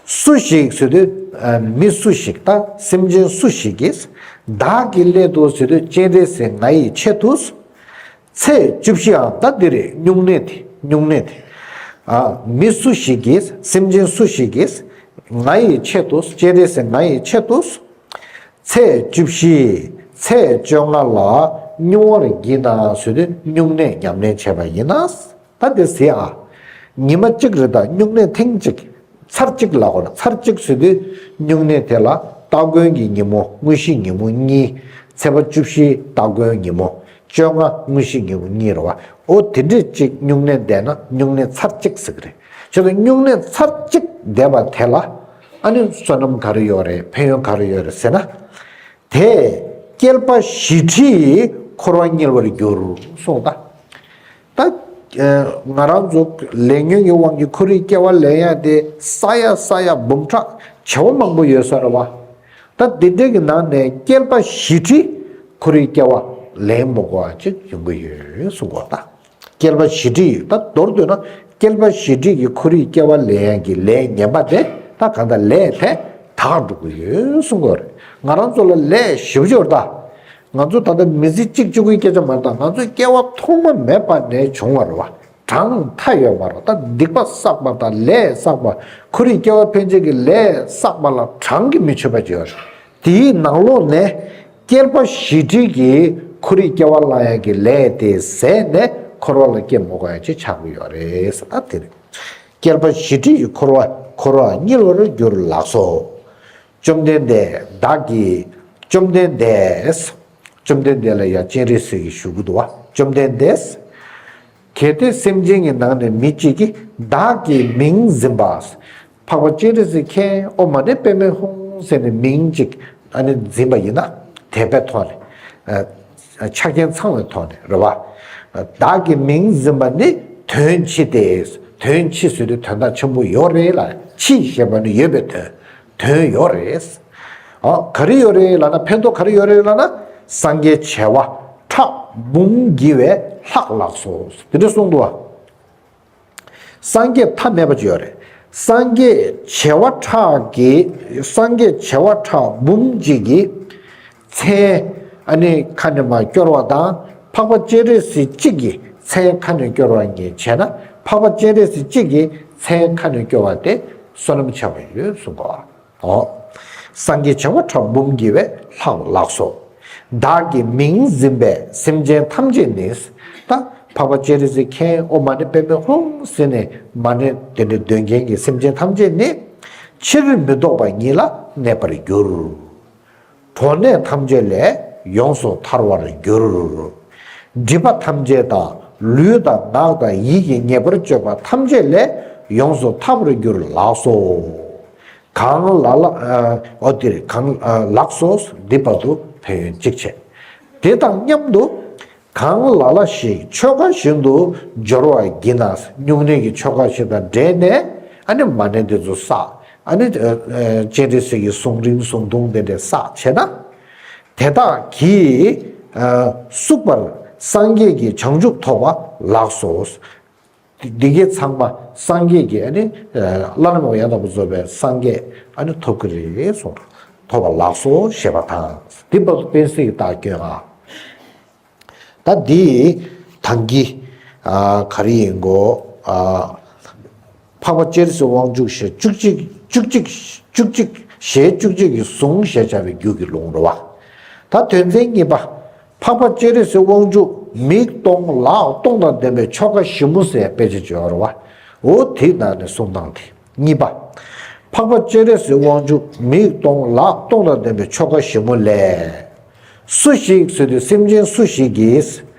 སུ་ཞིག་ཟེར་དུས་ཨ་མི་སུ་ཞིག་ད་སེམས་ཅན་སུ་ཞིག་གིས་བདག་གི་སླད་དུ་ཟེར་དུས་སྤྱན་རས་གཟིགས་ང་ཡི་ཆེད་དུ། ཚེ་བཅུ་བཞི་འམ། ད་འདི་རེད། སྨྱུང་གནས་དེ། སྨྱུང་གནས་དེ། ཨ། མི་སུ་ཞིག་གིས། སེམས་ཅན་སུ་ཞིག་གིས། ང་ཡི་ཆེད་དུ། སྤྱན་རས་གཟིགས་ང་ཡི་ཆེད་དུ། ཚེས་བཅུ་བཞི། ཚེས་བཅོ་ལྔ་ལ་སྨྱུང་བར་བགྱིད་ན་ཟེར་དུས་སྨྱུང་གནས་ཉམས་ལེན་བྱས་པ་ཡིན་ན། ད་དེ་ཟེར་ཨ། ཉི་མ་གཅིག་རེ་དང་སྨྱུང་གནས་ཐེངས་གཅིག་ཚར་གཅིག་ལ་གོ་ན་ཚར་གཅིག་ཟེར་དུས་སྨྱུང་གནས་དེ་ལ་སྟ་གོན་གྱི་ཉིན་མོ་དངོས་གཞིའི་ཉིན་མོ་གཉིས། ཚེས་པ་བཅུ་བཞི་སྟ་གོན་ཉིན་མོ། བཅོ་ལྔ་དངོས་གཞིའི་ཉིན་མོ་གཉིས་རེད་བ། འོ་དེ་འདྲས་གཅིག་སྨྱུང་གནས་བསྡད་ན་སྨྱུང་གནས་ཚར་གཅིག་ཟེར་གི་རེད། བྱས་ཙང་སྨྱུང་གནས་ཚར་གཅིག་བསྡད་པ་དེ་ལ་ཨ་ནི་བསོད་ནམས་ག་རེ་ཡོད་རེད། ཕན་ཡོན་ག་རེ་ཡོད་རེད་ཟེར་ན། དེས་བསྐལ་པ་བཞི་ཁྲིའི་འཁོར་བ་བསྙིལ་བར་འགྱུར་གསུངས་ད། ད་ང་རང་ཚོ་ལས་ཉོན་གྱི་དབང་གིས་འཁོར་བའི་སྐྱེ་བ་ལེན་ཡ་དེ་ས་ཡ་ས་ཡ་འབུམ་ཕྲག་བྱེ་བ་མང་པོ་ཡོད་ས་རེད་བ། ད་འདི་འདྲའི་གི་ནང་ནས་བསྐལ་པ་བཞི་ཁྲི་འཁོར་བའི་སྐྱེ་བ་ལེན་མི་དགོས་པ་ཅིག་ཡོང་གི་ཡོད་གསུང་གོ་ད། བསྐལ་པ་བཞི་ཁྲི་ཡོད་ད་མདོར་བསྡུས་ན་བསྐལ་པ་བཞི་ཁྲི་གི་འཁོར་བའི་སྐྱེ་བ་ལེན་ཡ་གི་ལས་ངན་པ་དེ་ད་གང་ལྟར་ལས་དེ་དག་འགྲོ་གི་ཡོད་གསུང་གོ་རེད། ང་རང་ཚོ་ལ་ལས་ཞེ་པོ་ཅིག་ཡོད་ད། ང་ཚོ་ད་ལྟ་མི་ཚེ་གཅིག་གཅིག་པུའི་སྐད་ཆ་མ་རེད་ད། ང་ཚོའི་སྐྱེ་བ་ཐོག་མ་མེད་པ་ནས་བྱུང་བ་རེད་བ། གྲངས་མཐའ་ཡོད་མ་རེད་ད། སྡིག་པ་བསགས་པ་དང་ལས་བསགས་པ། འཁོར་བའི་སྐྱེ་བ་ཕན་ཆད་ཀྱི་ལས་བསགས་པ་ལ་གྲངས་ཀྱིས་མི་ཆོད་པ་ཅིག་ཡོད་རེད། དེའི་ནང་ལོགས་ནས་བསྐལ་པ་བཞི་ཁྲི་གི་འཁོར་བའི་སྐྱེ་བ་བླང་ཡག་གི་ལས་དེ་ཟད་ནས་འཁོར་བ་ལ་སྐྱེ་མི་དགོས་ཡག་ཅིག་ཆགས་ཀྱི་ཡོད་རེད་ཟེར་ད་དེ་རེད། བསྐལ་པ་བཞི་ཁྲི་ཡི་འཁོར་བ་འཁོར་བ་བསྙིལ་བར་འགྱུར་ལགས་སོ། བཅོམ་ལྡན་འདས་བདག་གིས། བཅོམ་ལྡན་འདས། བཅོམ་ལྡན་འདས་ལ་ཡང་སྤྱན་རས་གཟིགས་ཀྱིས་ཞུ་གི་འདུག་བ། བཅོམ་ལྡན་འདས། གལ་ཏེ་སེམས་ཅན་གྱི་ནང་ནས་མི་གཅིག་གིས་བདག་གི་མིང་འཛིན་པ། འཕགས་པ་སྤྱན་རས་གཟིགས་མཁྱེན་ཨོཾ་མ་ཎི་པདྨེ་ཧཱུྃ་ཟེར་ནས་མིང་གཅིག་ཨ་ནི་འཛིན་པ་ཡིན་ན་དད་པའི་ཐོག་ནས། ཆ་རྐྱེན་ཚང་བའི་ཐོག་ནས་རེད་བ། བདག་གི་མིང་འཛིན་པ་ནི་དོན་ཆེ་སྟེ། དོན་ཆེ་ཟེར་དུས་དོན་དག་ཆེན་པོ་ཡོད་རེད་ལ། ཆེ་ཞེས་པ་ནི་ཡོད་པའི་དོན། དོན་ཡོད་རེད། ཨ་ག་རེ་ཡོད་རེད་ལབ་ན་ཕན་ཐོགས་ག་རེ་ཡོད་རེད་ལབ་ན། སངས་རྒྱས་བྱེ་བ་ཕྲག་འབུམ་བགྱི་བས་ལྷག་ལགས་སོ། དེ་འདྲ་གསུངས་འདུག་བ། སངས་རྒྱས་ཐ་མལ་པ་ཅིག་ཡོད་རེད། སངས་རྒྱས་བྱེ་བ་ཕྲག་གི་སངས་རྒྱས་བྱེ་བ་ཕྲག་འབུམ་གཅིག་གི་མཚན་ཨ་ནི་ཁ་ནས་མར་སྐྱོར་བ་དང་། འཕགས་པ་སྤྱན་རས་གཟིགས་གཅིག་གི་མཚན་ཁ་ནས་སྐྱོར་བ་ངས་བྱས་ན། འཕགས་པ་སྤྱན་རས་གཟིགས་གཅིག་གི་མཚན་ཁ་ནས་སྐྱོར་བ་དེ་བསོད་ནམས་ཆེ་བ་ཡོད་གསུང་གོ། འོ། སངས་རྒྱས་བྱེ་བ་ཕྲག་འབུམ་བགྱི་བས་ལྷག་ལགས་སོ། བདག་གི་མིང་འཛིན་པའི་སེམས་ཅན་ཐམས་ཅད་ནི། ད་འཕགས་པ་སྤྱན་རས་གཟིགས་མཁྱེན་ཨོཾ་མ་ཎི་པདྨེ་ཧཱུྃ་ཟེར་ནས་མ་ཎི་དེ་འདྲ་འདོན་མཁན་གྱི་སེམས་ཅན་ཐམས་ཅད་ནི། ཕྱིར་མི་ལྡོག་པ་ཉིད་ལ་གནས་པར་འགྱུར། གྲོགས་ནད་ཐམས་ཅད་ལས་ཡོངས་སུ་ཐར་བར་འགྱུར། སྒྲིབ་པ་ཐམས་ཅད་དང་ལུས་དང་ངག་དང་ཡིད་ཀྱི་ཉེས་པར་སྤྱོད་པ་ཐམས་ཅད་ལས་ཡོངས་སུ་ཐར་བར་འགྱུར་ལགས་སོ། གང་ལ་ལ་ཨ་འོ་དེ་རེད། གང་ཨ་ལགས་སོ། འདི་བར་དུ་ཕན་ཡོན་གཅིག་བྱས། དེ་དང་མཉམ་དུ་གང་ལ་ལ་ཞིག་ཆོ་ག་བཞིན་དུ་སྦྱོར་བར་བགྱིད་ན། སྨྱུང་གནས་ཀྱི་ཆོ་ག་ཞིག་དང་འབྲེལ་ནས་ཨ་ནི་མ་ཎི་འདི་ཚོ་བསགས། ཨ་ནི་ཨ་ཨ་སྤྱན་རས་གཟིགས་ཀྱི་གཟུངས་རིང་གཟུངས་ཐུང་དེ་འདྲ་བསགས་བྱས་ན། དེ་དག་གིས་ཨ་བསྲུབས་པར་སངས་རྒྱས་ཀྱི་བྱང་ཆུབ་ཐོབ་པ་ལགས་སོ། འདི་གའི་ཚང་མ་སངས་རྒྱས་ཀྱི་ཨ་ནི་བླ་ན་མེད་པ་ཡང་དག་པར་རྫོགས་པའི་སངས་རྒྱས་ཨ་ནི་ཐོབ་ཀྱི་རེད་གསུངས། ཐོབ་པ་ལགས་སོ་ཞེས་པ་དང་། འདི་བར་དུ་དཔལ་སྲིད་ཀྱི་རྟགས་སྐྱོན་ཨ། ད་འདི་ཐང་གི་ཨ་ག་རེ་ཡིན་གོ། ཨ་འཕགས་པ་སྤྱན་རས་གཟིགས་དབང་ཕྱུག་ཞལ་བཅུ་གཅིག་བཅུ་གཅིག་བཅུ་གཅིག་ཞལ་བཅུ་གཅིག་གི་གཟུངས་ཞེས་བྱ་བའི་རྒྱུད་ཀྱི་ལུང་རེད་བ། ད་དོན་ཚན་གཉིས་པ། འཕགས་པ་སྤྱན་རས་གཟིགས་དབང་ཕྱུག་མིག་སྟོང་ལག་སྟོང་དང་ལྡན་པའི་ཆོ་ག་ཞིབ་མོ་ཟེར་དཔེ་ཆ་ཅིག་ཡོད་རེད་བ། འོ་དེའི་ནང་ནས་གསུང་སྟངས་དེ། གཉིས་པ། འཕགས་པ་སྤྱན་རས་གཟིགས་དབང་ཕྱུག་མིག་སྟོང་ལག་སྟོང་དང་ལྡན་པའི་ཆོ་ག་ཞིབ་མོ་ལས། སུ་ཞིག་ཟེར་དུས་སེམས་ཅན་སུ་ཞིག་གིས།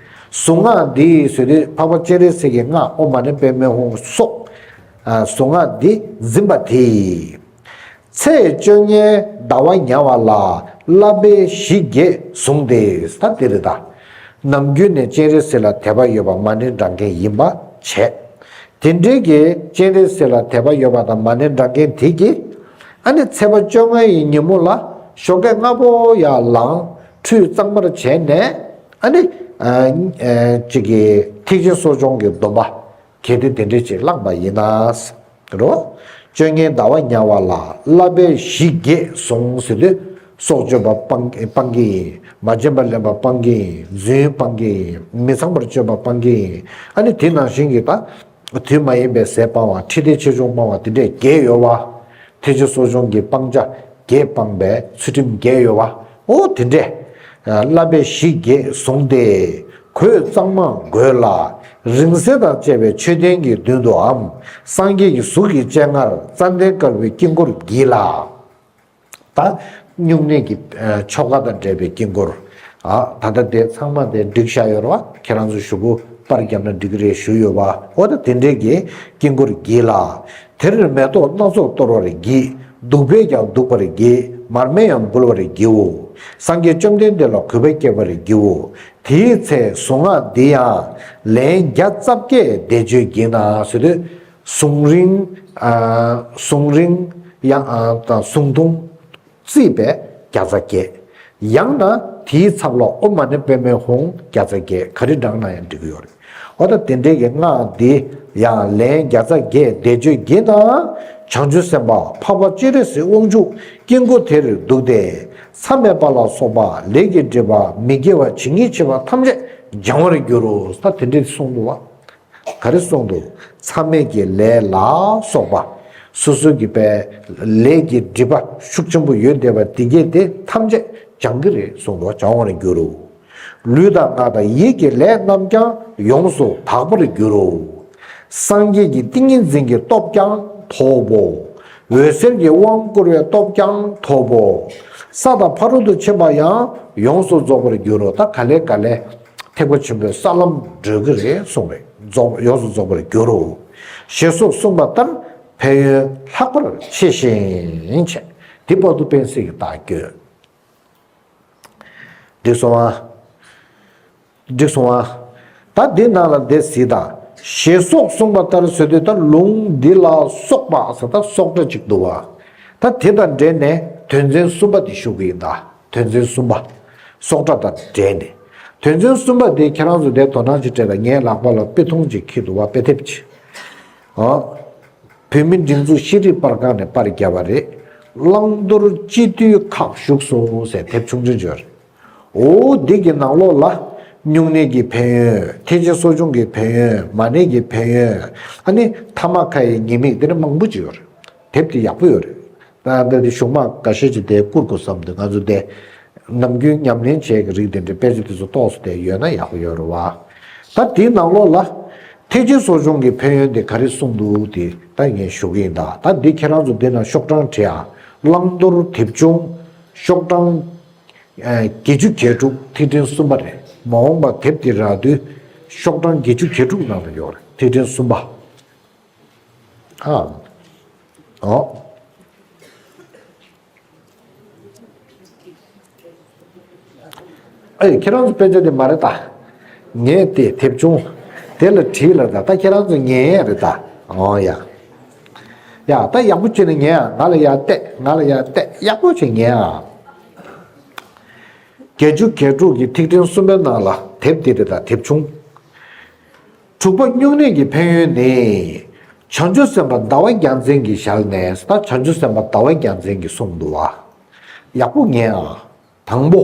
གཟུངས་སྔགས་འདི་ཟེར་དུས་འཕགས་པ་སྤྱན་རས་གཟིགས་ཀྱི་སྔགས་ཨོཾ་མ་ཎི་པདྨེ་ཧཱུྃ་སོགས། ཨ་གཟུངས་སྔགས་འདི་འཛིན་པ་དེས། ཚེས་བཅོ་ལྔའི་ཟླ་བ་ཉལ་བ་ལ་བསླབ་པའི་གཞི་བརྒྱད་བཟུང་སྟེ། ད་དེ་རེད་ད། ནམ་རྒྱུན་ནས་སྤྱན་རས་གཟིགས་ལ་དད་པ་ཡོད་པ་མ་ཎི་བགྲང་མཁན་ཡིན་པ་བྱས། དེ་འདྲའི་གི་སྤྱན་རས་གཟིགས་ལ་དད་པ་ཡོད་པ་དང་མ་ཎི་བགྲང་མཁན་དེ་གིས། ཨ་ནི་ཚེས་པ་བཅོ་ལྔ་ཡི་ཉིན་མོ་ལ་ཞོགས་ཀས་སྔ་པོ་ཡར་ལངས། ཁྲུས་གཙང་མར་བྱས་ནས། ཨ་ནི་ཨ་ཨ་ཅིག་གི་ཐེག་ཆེན་གསོ་སྦྱོང་གི་སྡོམ་པ། གལ་ཏེ་དེ་འདྲས་ཅིག་བླངས་པ་ཡིན་ན། རོ། བཅོ་ལྔའི་ཟླ་བ་ཉལ་བ་ལ་བསླབ་པའི་གཞི་བརྒྱད་བཟུང་ཟེར་དུས། སྲོག་གཅོད་པ་སྤང་སྤང་གི་ཡིན། མ་བྱིན་པ་ལེན་པ་སྤང་གི་ཡིན། རྫུན་སྤང་གི་ཡིན། མི་ཚངས་པར་སྤྱོད་པ་སྤང་གི་ཡིན། ཨ་ནི་དེ་ནང་བཞིན་གྱི་ད། དུས་མ་ཡིན་པའི་ཟས་སྤང་བ། ཁྲི་ལྡེ་ཆེ་ཆུང་སྤང་བ་དེ་འདྲས་བརྒྱད་ཡོད་བ། ཐེག་ཆེན་གསོ་སྦྱོང་གི་སྤང་བྱ་བརྒྱད་སྤངས་པའི་ཚུལ་ཁྲིམས་བརྒྱད་ཡོད་བ། ཨོ་དེ་འདྲས། བསླབ་པའི་གཞི་བརྒྱད་བཟུང་སྟེ། གོས་གཙང་མ་བགོས་ལ། རིང་བསྲེལ་དང་བཅས་པའི་མཆོད་རྟེན་གྱི་མདུན་དུའམ། སངས་རྒྱས་ཀྱི་གཟུགས་ཀྱི་སྤྱན་སྔར་ཙན་དན་དཀར་པོའི་དཀྱིལ་འཁོར་བགྱིས་ལ། ད་སྨྱུང་གནས་ཀྱི་ཆོ་ག་དང་འབྲེལ་བའི་དཀྱིལ་འཁོར། ཨ་ད་ལྟ་དེ་ཚང་མ་དེ་བསྒྲིགས་བཞག་ཡོད་རེད་བ། ཁྱེད་རང་ཚོ་གཞུག་གུ་པར་བརྒྱབ་ན་འགྲིག་གི་རེད་ཞུས་ཡོད་བ། འོ་ད་དེ་འདྲས་ཀྱི་དཀྱིལ་འཁོར་བགྱིས་ལ། དེར་མེ་ཏོག་སྣ་ཚོགས་གཏོར་བར་བགྱི། བདུག་སྤོས་ཀྱང་བདུག་པར་བགྱི། མར་མེ་ཡང་འབུལ་བར་བགྱིའོ། སངས་རྒྱས་བཅོམ་ལྡན་འདས་ལ་གུས་པ་བསྐྱེད་པར་བགྱིའོ། དེའི་ཚེ་གཟུངས་སྔགས་འདི་ཡང་ལན་བརྒྱ་རྩ་བརྒྱད་བཟླས་བརྗོད་བགྱིས་ན་ཟེར་དུས། གཟུངས་རིང་། ཨ་གཟུངས་རིང་ཡང་ཨ་དང་གཟུངས་ཐུང་བརྩིས་པས་བརྒྱ་རྩ་བརྒྱད། ཡང་ན་དེའི་ཚབ་ལ་ཨོཾ་མ་ཎི་པདྨེ་ཧཱུྃ་བརྒྱ་རྩ་བརྒྱད་ག་རེ་བགྲངས་ན་ཡང་འགྲིག་གི་ཡོད་རེད། འོ་ད་དེ་འདྲའི་གི་སྔགས་འདི་ཡང་ལན་བརྒྱ་རྩ་བརྒྱད་བཟླས་བརྗོད་བགྱིས་ན། བྱང་ཆུབ་སེམས་དཔའ་འཕགས་པ་སྤྱན་རས་གཟིགས་དབང་ཕྱུག་དཀྱིལ་འཁོར་དེར་འདུག་སྟེ། མཚམས་མེད་པ་ལ་སོགས་པ་ལས་ཀྱི་སྒྲིབ་པ་མི་དགེ་བ་ཇི་སྙེད་མཆིས་པ་ཐམས་ཅད་སྦྱང་བར་འགྱུར་རོ། ད་དེ་འདྲའི་གསུངས་འདུག་བ། ག་རེ་གསུངས་འདུག་མཚམས་མེད་ཀྱི་ལས་ལ་སོགས་པ། སོ་སོ་གི་པའི་ལས་ཀྱི་སྒྲིབ་པ་ཤུགས་ཆེན་པོ་ཡོད་བསྡད་པ་དེ་གས་དེ་ཐམས་ཅད་སྦྱང་གི་རེད་གསུངས་འདུག་སྦྱང་བར་འགྱུར་རོ། ལུས་དང་ངག་དང་ཡིད་ཀྱི་ལས་རྣམས་ཀྱང་ཡོངས་སུ་དག་པར་འགྱུར་རོ། སངས་རྒྱས་ཀྱི་ཏིང་ངེ་འཛིན་གྱི་སྟོབས་ཀྱང་ཐོབ་བོ། འོད་གསལ་གྱི་དབང་བསྐུར་བའི་སྟོབས་ཀྱང་ཐོབ་བོ། ས་དང་ཕ་རོལ་ཏུ་ཕྱིན་པ་ཡང་ཡོངས་སུ་རྫོགས་པར་འགྱུར་རོ། ད་ག་ལེ་ག་ལེ། ཐེག་པ་ཆེན་པོའི་ས་ལམ་བགྲོད་ཀྱི་རེད་གསུངས་རེད། རྫོགས་ཡོངས་སུ་རྫོགས་པར་འགྱུར་རོ། ཞེས་སོགས་གསུངས་པ་ལྟར་ཕན་ཡོན་ལྷག་པར་ཆེ་ཞིང་བྱས། དེ་བར་དུ་པཎ་གསེར་གྱི་རྟགས་བཀོད། འགྲིག་སོང་ཨ། འགྲིག་སོང་ཨ། ད་འདི་ནང་ལ་འདི་གཟིགས་དང་། ཞེས་སོགས་གསུངས་པ་ལྟར་ཟེར་དུས་ད་ལུང་འདི་ལ་སོགས་པ་ཟེར་ད་སོགས་སྒྲ་གཅིག་འདུག་བ། ད་དེ་དང་འབྲེལ་ནས་དོན་ཚན་གསུམ་པ་དེ་ཞུ་གི་ཡིན་ད། དོན་ཚན་གསུམ་པ། སོགས་སྒྲ་དང་འབྲེལ་ནས། དོན་ཚན་གསུམ་པ་དེ་ཁྱེད་རང་ཚོ་དེ་དོ་སྣང་ཅིག་སྤྲད་ད། ངའི་ལག་པ་ལ་དཔེ་ཐུང་ཅིག་འཁྱེར་འདུག་བ། དཔེ་དེབ་ཅིག་ཨ། བོད་མིའི་སྒྲིག་འཛུགས་ཤེས་རིག་པར་ཁང་ནས་པར་བརྒྱབ་པ་རེད། བླང་དོར་སྤྱི་འཐུས་ཁག་བཞུགས་སོ་ཟེར་དེབ་ཆུང་ཆུང་ཅིག་ཡོད་རེད། འོ་འདི་གི་ནང་ལོགས་ལ་སྨྱུང་གནས་ཀྱི་ཕན་ཡོན། ཐེག་ཆེན་གསོ་སྦྱོང་གི་ཕན་ཡོན། མ་ཎི་གི་ཕན་ཡོན། ཨ་ནི་ཐ་མ་ཁ་ཡི་ཉེས་དམིགས། དེ་འདྲ་མང་པོ་ཅིག་ཡོད་རེད། དེབ་དེ་ཡག་པོ་ཡོད་རེད། ད་འདི་དེ་གཞུག་མ་འགའ་ཤས་ཅིག་དེ་བསྐུར་དགོས་བསམ་འདུག་ང་ཚོ་དེ་ནམ་རྒྱུན་ཉམས་ལེན་བྱེད་ཀྱི་རིགས་དེ་འདྲའི་དཔེ་ཆ་དེ་ཚོ་ཏོག་ཙམ་དེ་ཡོད་ན་ཡག་པོ་ཡོད་རེད་བ། ད་དེའི་ནང་ལོགས་ལ་ཐེག་ཆེན་གསོ་སྦྱོང་གི་ཕན་ཡོན་དེ་ག་རེ་གསུངས་འདུག་དེ་ད་ངས་ཞུ་གི་ཡིན་ད། ད་འདི་ཁྱེད་རང་ཚོ་འདི་ན་ཤོག་གྲངས་བྲིས་ཨ། བླང་དོར་དེབ་ཆུང་། ཤོག་གྲངས་ཨ་བརྒྱད་ཅུ་གྱ་དྲུག་ཐིག་ཕྲེང་གསུམ་པ་རེད། མ་འོངས་པ་དེབ་དེ་རག་དུས་ཤོག་གྲངས་བརྒྱད་ཅུ་གྱ་དྲུག་ནང་ལ་ཡོད་རེད། ཐིག་ཕྲེང་གསུམ་པ། ཨ། ཨོ། ཨེ་ཁྱེད་རང་ཚོ་དཔེ་ཆ་དེ་མ་རེད་ད། ངས་དེ་དེབ་ཆུང་དེ་ལ་བྲིས་ལ་ད། ད་ཁྱེད་རང་ཚོ་ཉན་ཡ་རེད་ད། ཨོ་ཡ། ཡ་ད་ཡག་པོ་བྱས་ནས་ཉན་ཡ། ང་ལ་ཡ་བལྟས། ང་ལ་ཡ་བལྟས། ཡག་པོ་བྱས་ཉན་ཡ། བརྒྱད་ཅུ་གྱ་དྲུག་གི་ཐིག་ཕྲེང་གསུམ་པའི་ནང་ལ་དེབ་དེ་རེད་ད། དེབ་ཆུང་། དྲུག་པ་སྨྱུང་གནས་ཀྱི་ཕན་ཡོན་ནི། བྱང་ཆུབ་སེམས་དཔའ་ཟླ་བ་རྒྱལ་མཚན་གྱི་ཞལ་ནས། ད་བྱང་ཆུབ་སེམས་དཔའ་ཟླ་བ་རྒྱལ་མཚན་གྱིས་གསུངས་འདུག་བ། ཡག་པོ་ཉན་ཨ། དང་པོ།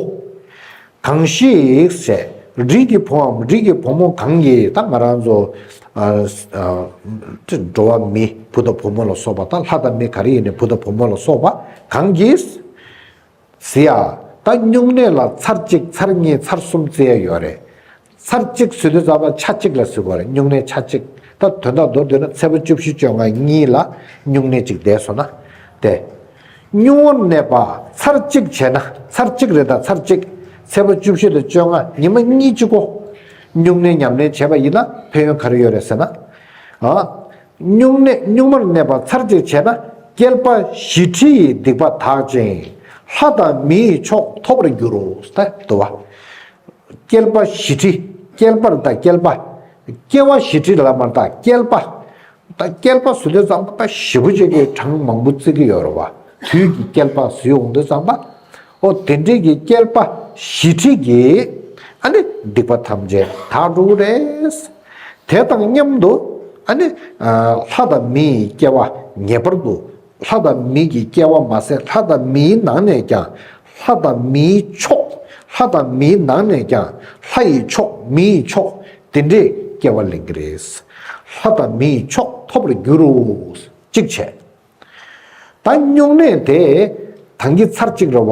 གང་ཞིག་ཟེར། རིགས་ཀྱི་བུའམ་རིགས་ཀྱི་བུ་མོ་གང་གིས། ད་ང་རང་ཚོ་ཨ་ཨ་འགྲོ་བ་མི་བུ་དང་བུ་མོ་ལ་སོགས་པ། ད་ལྷ་དང་མི་ག་རེ་ཡིན་ནའི་བུ་དང་བུ་མོ་ལ་སོགས་པ་གང་གིས། ཟེར་ཡ། ད་སྨྱུང་གནས་ལ་ཚར་གཅིག་ཚར་གཉིས་ཚར་གསུམ་བརྩི་ཡ་ཡོད་རེད། ཚར་གཅིག་ཟེར་དུས་ཙམ་པ་ཆ་གཅིག་ལ་ཟེར་དགོས་རེད། སྨྱུང་གནས་ཆ་གཅིག་ད་དོན་དག་མདོར་བསྡུས་ན་ཚེས་པ་བཅུ་བཞི་བཅོ་ལྔ་གཉིས་ལ་སྨྱུང་གནས་གཅིག་བསྡད་སོང་ན། དེ་སྨྱུང་བར་གནས་པ་ཚར་གཅིག་བྱས་ན། ཚར་གཅིག་རེད་ད། ཚར་གཅིག་ཚེས་པ་བཅུ་བཞི་དང་བཅོ་ལྔ་ཉི་མ་གཉིས་གཅིག་གོ། སྨྱུང་གནས་ཉམས་ལེན་བྱས་པ་ཡིན་ན་ཕན་ཡོན་ག་རེ་ཡོད་རེད་ཟེར་ན། ཨ། སྨྱུང་གནས་སྨྱུང་བར་གནས་པ་ཚར་གཅིག་བྱས་ན། བསྐལ་པ་བཞི་ཁྲི་ཡི་སྡིག་པ་དག་ཅིང་། ལྷ་དང་མི་ཡི་མཆོག་ཐོབ་པར་འགྱུར་རོ། ད་དུ་བ། བསྐལ་པ་བཞི་ཁྲི། བསྐལ་པར་ད་བསྐལ་པ། སྐྱེ་བ་བཞི་ཁྲི་ལ་མར་ད་བསྐལ་པ། ད་བསྐལ་པ་ཟེར་དུས་ཙམ་པ་ད་ཞེ་པོ་ཅིག་གི་གྲངས་མང་པོ་བརྩི་གི་ཡོད་རེད་བ། དུས་ཀྱི་བསྐལ་པ་ཟེར་ཡོང་དུས་ཙམ་པ། ཨོ་དེ་འདྲའི་གི་བསྐལ་པ་བཞི་ཁྲི་གི་ཨ་ནི་སྡིག་པ་ཐམས་ཅད་དག་འགྲོ་གི་རེད། དེ་དང་མཉམ་དུ་ཨ་ནི་ལྷ་དང་མིའི་སྐྱེ་བ་ངེས་པར་དུ། ལྷ་དང་མི་གི་སྐྱེ་བ་མ་ཟད་ལྷ་དང་མིའི་ནང་ནས་ཀྱང་ལྷ་དང་མིའི་མཆོག་ལྷ་དང་མིའི་ནང་ནས་ཀྱང་ལྷ་ཡི་མཆོག་མི་ཡི་མཆོག་དེ་འདྲའི་སྐྱེ་བ་ལེན་གྱི་རེད། ལྷ་དང་མིའི་མཆོག་ཐོབ་པར་འགྱུར་རོ། གཅིག་བྱས། ད་སྨྱུང་གནས་དེ་ད་གིན་ཚར་གཅིག་རེད་བ།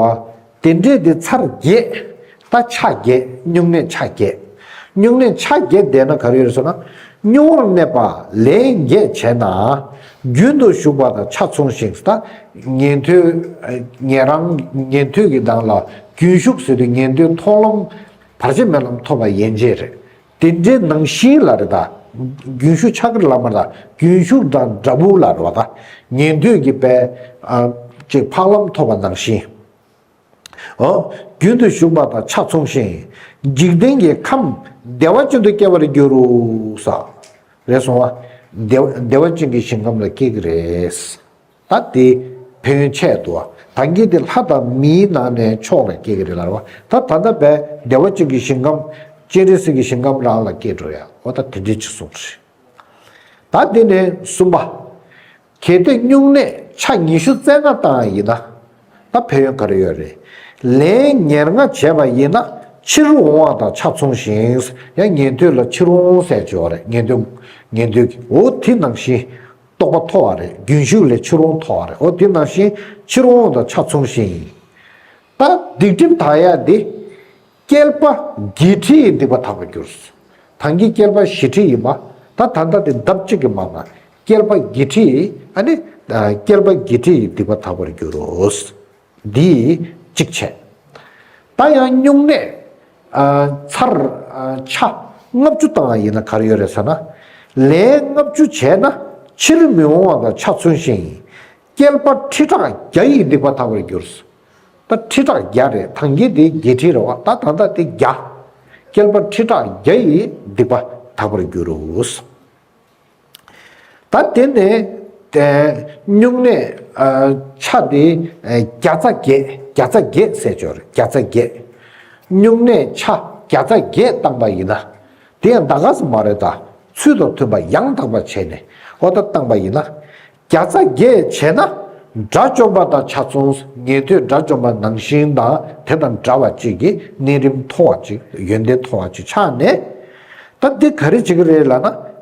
དེ་འདྲས་དེ་ཚར་བརྒྱད། ད་ཆ་བརྒྱད། སྨྱུང་གནས་ཆ་བརྒྱད། སྨྱུང་གནས་ཆ་བརྒྱད་བསྡད་ན་ག་རེ་ཡོད་རེད་ཟེར་ན། སྨྱུང་བར་གནས་པ་ལན་བརྒྱད་བྱས་ན། རྒྱུན་དུ་ཞུགས་པ་དང་ཆ་མཚུངས་ཤིང་། ད་ཉན་ཐོས། ཉན་རང་ཉན་ཐོས་ཀྱི་གདངས་ལ་རྒྱུན་ཞུགས་ཟེར་དུས་ཉན་ཐོས་མཐོང་ལམ་བར་ཆད་མེད་ལམ་ཐོབ་པ་ཡན་ཆད་རེད། དེ་འདྲའི་ནང་བཞིན་ལ་རེད་ད། རྒྱུན་ཞུགས་ཕྱག་གི་ལམ་མ་རེད་ད། རྒྱུན་ཞུགས་དང་འདྲ་པོ་ལ་རེད་བ་ད། ཉན་ཐོས་ཀྱི་པའི་ཅིག་འཕགས་ལམ་ཐོབ་པ་ནང་བཞིན། འོ། རྒྱུན་དུ་ཞུགས་པ་དང་ཆ་མཚུངས་ཤིང་། འཇིག་རྟེན་གྱི་ཁམས་བདེ་བ་ཅན་དུ་སྐྱེ་བར་འགྱུར་རོ། ས། རེད་སོང་བ། བདེ་བ་བདེ་བ་ཅན་གྱི་ཞིང་ཁམས་ལ་སྐྱེ་གི་རེད། ད་དེ་ཕན་ཡོན་ཆེད་དུ་བ། ད་གིན་དེ་ལྷ་དང་མིའི་ནང་ནས་མཆོག་ལ་སྐྱེ་གི་རེད་ལ་རེད་བ། ད་ད་ལྟ་བས་བདེ་བ་ཅན་གྱི་ཞིང་ཁམས། སྤྱན་རས་གཟིགས་ཀྱི་ཞིང་ཁམས་རང་ལ་སྐྱེ་འགྲོ་ཡ། འོ་ད་དེ་འདྲའི་ཅིག་གསུངས་རེད། ད་དེ་ནས་གསུམ་པ། གལ་ཏེ་སྨྱུང་གནས་ཆ་ཉི་ཤུ་རྩ་ལྔ་བཏང་ཡིན་ན། ད་ཕན་ཡོན་ག་རེ་ཡོད་རེད། ལན་ཉེར་ལྔ་བྱས་པ་ཡིན་ན་ཕྱིར་འོང་བ་དང་ཆ་མཚུངས་ཤིང་། ཡང་ཉན་ཐོས་ལ་ཕྱིར་འོང་ཟེར་གྱི་ཡོད་རེད། ཉན་ཐོས། ཉན་ཐོས་ཀྱི་འོ་དེ་ནང་བཞིན་རྟོགས་པ་ཐོབ་པ་རེད། རྒྱུན་ཞུགས་ལས་ཕྱིར་འོང་ཐོབ་པ་རེད། འོ་དེ་ནང་བཞིན་ཕྱིར་འོང་དང་ཆ་མཚུངས་ཤིང་། ད་སྡིག་སྒྲིབ་དག་ཡ་དེ། བསྐལ་པ་བརྒྱད་ཁྲི་ཡི་སྡིག་པ་དག་པར་འགྱུར། ད་གིན་བསྐལ་པ་བཞི་ཁྲི་ཡིན་པ། ད་ད་ལྟ་དེ་ལྡབ་གཅིག་གི་མ་མ། བསྐལ་པ་བརྒྱད་ཁྲི་ཡི། ཨ་ནི། བསྐལ་པ་བརྒྱད་ཁྲི་ཡི་སྡིག་པ་དག་པར་འགྱུར་རོ། འདི་གཅིག་བྱས། ད་ཡང་སྨྱུང་གནས། ཚར། ཆ་ལྔ་བཅུ་བཏང་བ་ཡིན་ན་ག་རེ་ཡོད་རེད་ཟེར་ན། ལན་ལྔ་བཅུ་བྱས་ན་ཕྱིར་མི་འོང་བ་དང་ཆ་མཚུངས་ཤིང་། བསྐལ་པ་ཁྲི་ཕྲག་བརྒྱ་ཡི་སྡིག་པ་དག་པར་འགྱུར། ད་ཁྲི་ཕྲག་བརྒྱ་རེད། ཐང་གི་དེ་བརྒྱད་ཁྲི་རེད་བ། ད་ད་ལྟ་དེ་བརྒྱ། བསྐལ་པ་ཁྲི་ཕྲག་བརྒྱ་ཡི་སྡིག་པ་དག་པར་འགྱུར་རོ། ད་དེ་ནས་དེ་སྨྱུང་གནས་ཆ་དེ་བརྒྱ་རྩ་བརྒྱད། བརྒྱ་རྩ་བརྒྱད་ཟེར་ཆོག་རེད། བརྒྱ་རྩ་བརྒྱད། སྨྱུང་གནས་ཆ་བརྒྱ་རྩ་བརྒྱད་བཏང་པ་ཡིན་ན། དེ་ཡང་ད་ག་སུ་མ་རེད་ད། ཚུལ་དང་མཐུན་པ་ཡང་དག་པ་བྱས་ནས་འོ་ད་བཏང་པ་ཡིན་ན། བརྒྱ་རྩ་བརྒྱད་བྱས་ན། དགྲ་བཅོམ་པ་དང་ཆ་མཚུངས། ཉན་ཐོས་དགྲ་བཅོམ་པ་ནང་བཞིན་དང་དེ་དང་འདྲ་བ་ཅིག་གི་གནས་རིམ་མཐོ་བ་ཅིག་ཡོན་ཏན་མཐོ་བ་ཅིག་ཆགས་ནས། ད་འདི་ག་རེ་བྱེད་ཀྱི་རེད་ལབ་ན།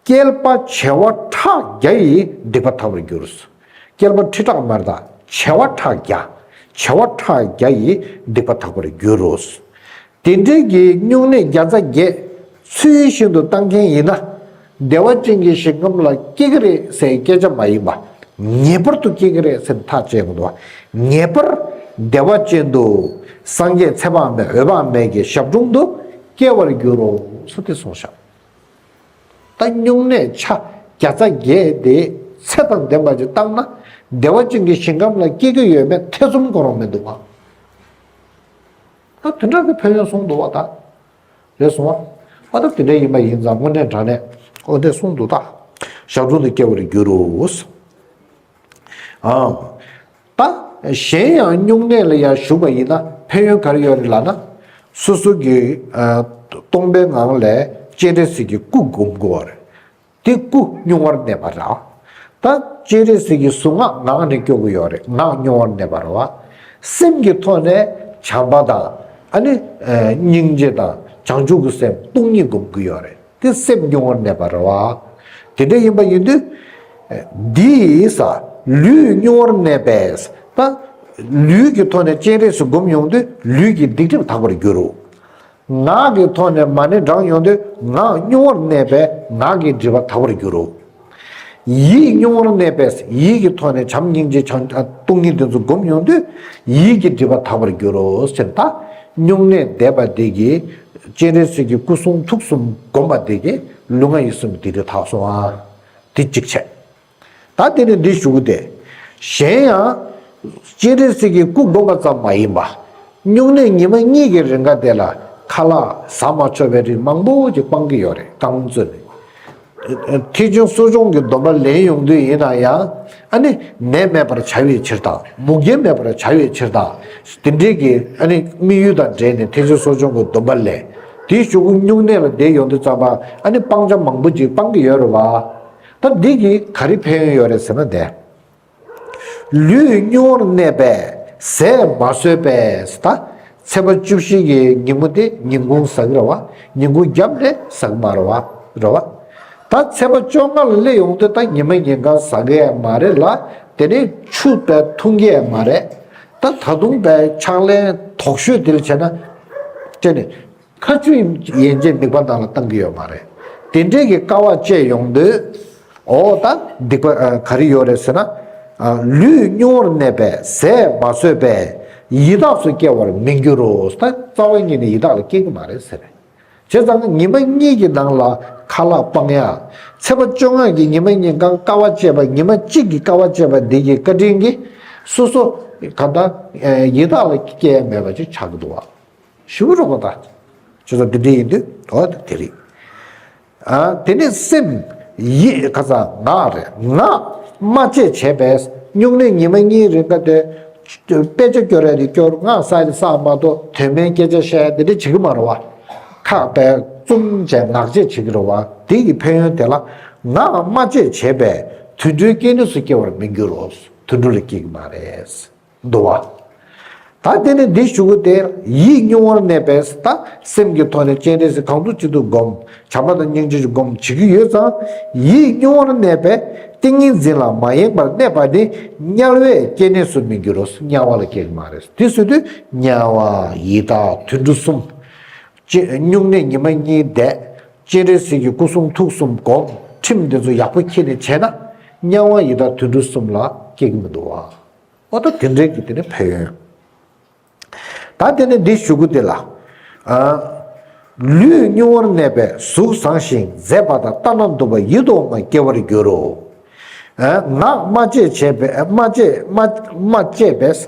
བསྐལ་པ་བྱེ་བ་ཕྲག་བརྒྱ་ཡི་སྡིག་པ་དག་པར་འགྱུར། བསྐལ་པ་ཁྲི་ཕྲག་མ་རེད་ད། བྱེ་བ་ཕྲག་བརྒྱ། བྱེ་བ་ཕྲག་བརྒྱ་ཡི་སྡིག་པ་དག་པར་འགྱུར་རོ། དེ་འདྲའི་གི་སྨྱུང་གནས་བརྒྱ་རྩ་བརྒྱད་ཚུལ་བཞིན་དུ་བཏང་མཁན་ཡིན་ན། བདེ་བ་ཅན་གྱི་ཞིང་ཁམས་ལ་སྐྱེ་གི་རེད་ཟེར་སྐད་ཆ་མ་ཡིན་པ། ངེས་པར་དུ་སྐྱེ་གི་རེད་ཟེར་ཐག་བཅད་དགོས་འདུག་ངེས་པར་བདེ་བ་ཅན་དུ་སངས་རྒྱས་ཚེ་དཔག་མེད་འོད་དཔག་མེད་ཀྱི་ཞབས་དྲུང་དུ་སྐྱེ་བར་འགྱུར་རོ་ཟེར་དེ་གསུངས་ཤག་ད་སྨྱུང་གནས་ཆ་བརྒྱ་རྩ་བརྒྱད་དེ་ཚེ་དང་ལྡན་པ་ཅིག་བཏང་ན། བདེ་བ་ཅན་གྱི་ཞིང་ཁམས་ལ་སྐྱེ་གི་ཡོད་མེད་ཐེ་ཚོམ་ཁོ་རང་མི་འདུག་ག་ད་དེ་འདྲ་གི་ཕན་ཡོན་གསུངས་འདུག་བ་ད། རེད་སོང་བ། ཨ་ད་དེ་འདྲ་ཡིན་པ་ཡིན་ཙང་དངོས་གནས་དྲང་གནས་ཨོ་དེ་གསུངས་འདུག་ད། ཞབས་དྲུང་དུ་སྐྱེ་བར་འགྱུར་རོ། ཨང་། ད་གཞན་ཡང་སྨྱུང་གནས་ལ་ཡང་ཞུགས་པ་ཡིན་ན་ཕན་ཡོན་ག་རེ་ཡོད་རེད་ལབ་ན། སོ་སོ་གི་སྟོང་པའི་ངང་ལས་སྤྱན་རས་གཟིགས་ཀྱི་སྐུ་སྒོམ་དགོས་པ་རེད། དེ་སྐུ་སྨྱུང་བར་གནས་པ་རེད། ད་སྤྱན་རས་གཟིགས་ཀྱི་གཟུངས་སྔགས་ངག་ནས་སྐྱོར་གྱི་ཡོད་རེད། ངག་སྨྱུང་བར་གནས་པ་རེད་བ། སེམས་ཀྱི་ཐོག་ནས་བྱམས་པ་དང་ཨ་ནི་སྙིང་རྗེ་དང་བྱང་ཆུབ་ཀྱི་སེམས་སྟོང་ཉིད་སྒོམ་གྱི་ཡོད་རེད། དེ་སེམས་སྨྱུང་བར་གནས་པ་རེད་བ། དེ་འདྲ་ཡིན་པ་ཡིན་དུས། འདི་ཡིས་ལུས་སྨྱུང་བར་གནས་པས་ད། ལུས་ཀྱི་ཐོག་ནས་སྤྱན་རས་གཟིགས་སྒོམ་ཡོང་དུས་ལུས་ཀྱི་སྡིག་སྒྲིབ་དག་པར་འགྱུར་རོ། ངག་གི་ཐོག་ནས་མ་ཎི་བགྲངས་ཡོང་དུས་ངག་སྨྱུང་བར་གནས་པས་ངག་གི་སྒྲིབ་པ་དག་པར་འགྱུར་རོ། ཡིད་སྨྱུང་བར་གནས་པས་ཡིད་ཀྱི་ཐོག་ནས་བྱམས་སྙིང་རྗེ་བྱང་སྟོང་ཉིད་དེ་ཚོ་སྒོམ་ཡོང་དུས་ཡིད་ཀྱི་སྒྲིབ་པ་དག་པར་འགྱུར་རོ་ཟེར། ད་སྨྱུང་གནས་བསྡད་པ་དེ་གིས་སྤྱན་རས་གཟིགས་ཀྱི་སྐུ་གསུང་ཐུགས་གསུམ་བསྒོམ་པ་དེ་གིས་ལུས་ངག་ཡིད་གསུམ་སྡིག་སྒྲིབ་དག་སོང་ཨ། དེ་གཅིག་བྱས། ད་དེ་ནས་འདི་ཞུ་གི་དེ། གཞན་ཡང་། སྤྱན་རས་གཟིགས་ཀྱི་སྐུ་བསྒོམ་པ་ཙམ་མ་ཡིན་པ། སྨྱུང་གནས་ཉི་མ་གཉིས་ཀྱི་རིང་ག་དེ་ལ་ཁ་ལག་ཟ་མ་ཆོག་པའི་རིགས་མང་པོ་ཅིག་སྤང་གི་ཡོད་རེད། རྐང་བཙུན་ནས། ཐེག་ཆེན་གསོ་སྦྱོང་གི་སྡོམ་པ་ལེན་ཡོང་དུས་ཡིན་ན་ཡང་ཨ་ནི་ནད་མེད་པར་བྱ་བའི་ཕྱིར་དང་མུ་གེ་མེད་པར་བྱ་བའི་ཕྱིར་དང་དེ་འདྲའི་གི་ཨ་ནི་དམིགས་ཡུལ་དང་འབྲེལ་ནས་ཐེག་ཆེན་གསོ་སྦྱོང་གི་སྡོམ་པ་ལེན། དེའི་གཞུག་གུ་སྨྱུང་གནས་ལ་བསྡད་ཡོང་དུས་ཙམ་པ་ཨ་ནི་སྤང་བྱ་མང་པོ་ཅིག་སྤང་གི་ཡོད་རེད་བ། ད་འདི་གིས་ག་རེ་ཕན་ཡོན་ཡོད་རེད་ཟེར་ན་དེ། ལུས་སྨྱུང་བར་གནས་པས་ཟས་མ་ཟོས་པས་ད། ཚེས་པ་བཅུ་བཞི་གི་ཉིན་མོ་དེ་ཉིན་གུང་ཟ་གི་རེད་བ། ཉིན་གུང་རྒྱབ་ནས་ཟ་གི་མ་རེད་བ། རེད་བ། ད་ཚེས་པ་བཅོ་ལྔ་ལ་སླེབས་ཡོང་དུས་ད་ཉི་མ་ཉིན་གང་ཟ་གི་ཡང་མ་རེད་ལ། དེ་ནས་ཆུ་དཔེ་འཐུང་གི་ཡང་མ་རེད། ད། ད་ད་དུང་པའི་ཕྱག་ལེན་དོག་ཤོས་དེ་ལ་བྱས་ན། ཅེ་ནི། ཁ་ཆུ་ཡན་ཆད་དམིགས་པ་ནང་ལ་བཏང་གི་ཡོད་མ་རེད། དེ་འདྲའི་གི་དཀའ་བ་སྤྱད་ཡོང་དུས། འོ་ད་སྡིག་པ་ག་རེ་ཡོད་རེད་ཟེར་ན། ལུས་སྙུང་བར་གནས་པས་ཟས་མ་ཟོས་པས་ཡི་དྭགས་སུ་སྐྱེ་བར་མི་འགྱུར་རོ། ད་རྩ་བ་ཉིད་ནས་ཡི་དྭགས་ལ་སྐྱེ་གི་མ་རེད་ཟེར། བྱས་ཙང་ཉི་མ་གཉིས་ཀྱི་ནང་ལ་ཁ་ལག་སྤང་ཡ། ཚེས་པ་བཅོ་ལྔ་གི་ཉི་མ་གཉིས་ཀ་དཀའ་བ་སྤྱད་པ། ཉི་མ་གཅིག་གི་དཀའ་བ་སྤྱད་པ་འདི་གི་བཀའ་དྲིན་གྱིས་སོ་སོ་ག་ད་ཡི་དྭགས་ལ་སྐྱེ་ཡ་མེད་པ་ཅིག་ཆགས་ཀྱི་འདུག་བ། ཞུ་གི་རོགས་པ་ད། ཅི་ཙམ་འདི་འདྲ་ཡིན་དུས་འོ་ད་དེ་རེད། ཨ། དེ་ནས་སེམས་ཡིད་ཁ་སང་ངག་རེད། ངག་སྨྲ་བཅད་བྱས་པས་སྨྱུང་གནས་ཉི་མ་གཉིས་རིང་ག་དེ་དཔེ་ཆ་སྐྱོར་ཡ་དེ་སྐྱོར། ངག་བསགས་ཡ་དེ་བསགས་མ་གཏོགས་དོན་མེད་སྐད་ཆ་བཤད་ཡ་དེ་འདྲ་བྱེད་ཀྱི་མ་རེད་བ། ཁ་པའི་བཙུམ་བྱས་ངག་བཅད་བྱེད་ཀྱི་རེད་བ། དེ་གི་ཕན་ཡོན་དེ་ལ་ངག་སྨྲ་བཅད་བྱས་པས་དུད་འགྲོའི་སྐྱེ་གནས་སུ་སྐྱེ་བར་མི་འགྱུར་རོ། དུད་འགྲོ་ལ་སྐྱེ་གི་མ་རེད། འདུག་བ། ད་དེ་ནས་འདི་ཞུ་གི་དེ་ཡིད་སྙུང་བར་གནས་པས། ད་སེམས་ཀྱི་ཐོག་ནས་སྤྱན་རས་གཟིགས་གང་ཐུབ་ཅི་ཐུབ་སྒོམ། བྱམས་པ་དང་སྙིང་རྗེ་ཞིག་སྒོམ་བྱེད་ཀྱི་ཡོད་ཙང་། ཡིད་སྙུང་བར་གནས་པས་ཏིང་ངེ་འཛིན་ལ་མ་ཡེངས་པར་གནས་པ་ནི་དམྱལ་བའི་སྐྱེ་གནས་སུ་མི་འགྱུར་རོ། དམྱལ་བ་ལ་སྐྱེ་གི་མ་རེད། དེ་ཟེར་དུས་དམྱལ་བ་ཡི་དྭགས་དུད་འགྲོ་གསུམ། སྤྱན་སྨྱུང་གནས་ཉི་མ་གཉིས་བསྡད། སྤྱན་རས་གཟིགས་ཀྱི་སྐུ་གསུང་ཐུགས་གསུམ་སྒོམ། ཁྲིམས་འདི་ཚོ་ཡག་པོ་འཁྱེར་ནས་བྱས་ན། དམྱལ་བ་ཡི་དྭགས་དུད་འགྲོ་གསུམ་ལ་སྐྱེ་གི་མི་འདུག་བ། འོ་ད་དེ་འདྲའི་གི་དེ་ནི་ཕན་ཡོན། ད་དེ་ནི་འདི་ཞུ་གི་དེ་ལ། ཨ། ལུས་སྙུང་བར་གནས་པས་གཟུགས་བཟང་ཞིང་མཛེས་པ་དང་ལྟ་ན་སྡུག་པ་ཡིད་དུ་འོང་བ་སྐྱེ་བར་འགྱུར་རོ། ཨ། ངག་སྨྲ་བཅད་བྱས་པས། སྨྲ་བཅད་སྨྲ་སྨྲ་བཅད་པས་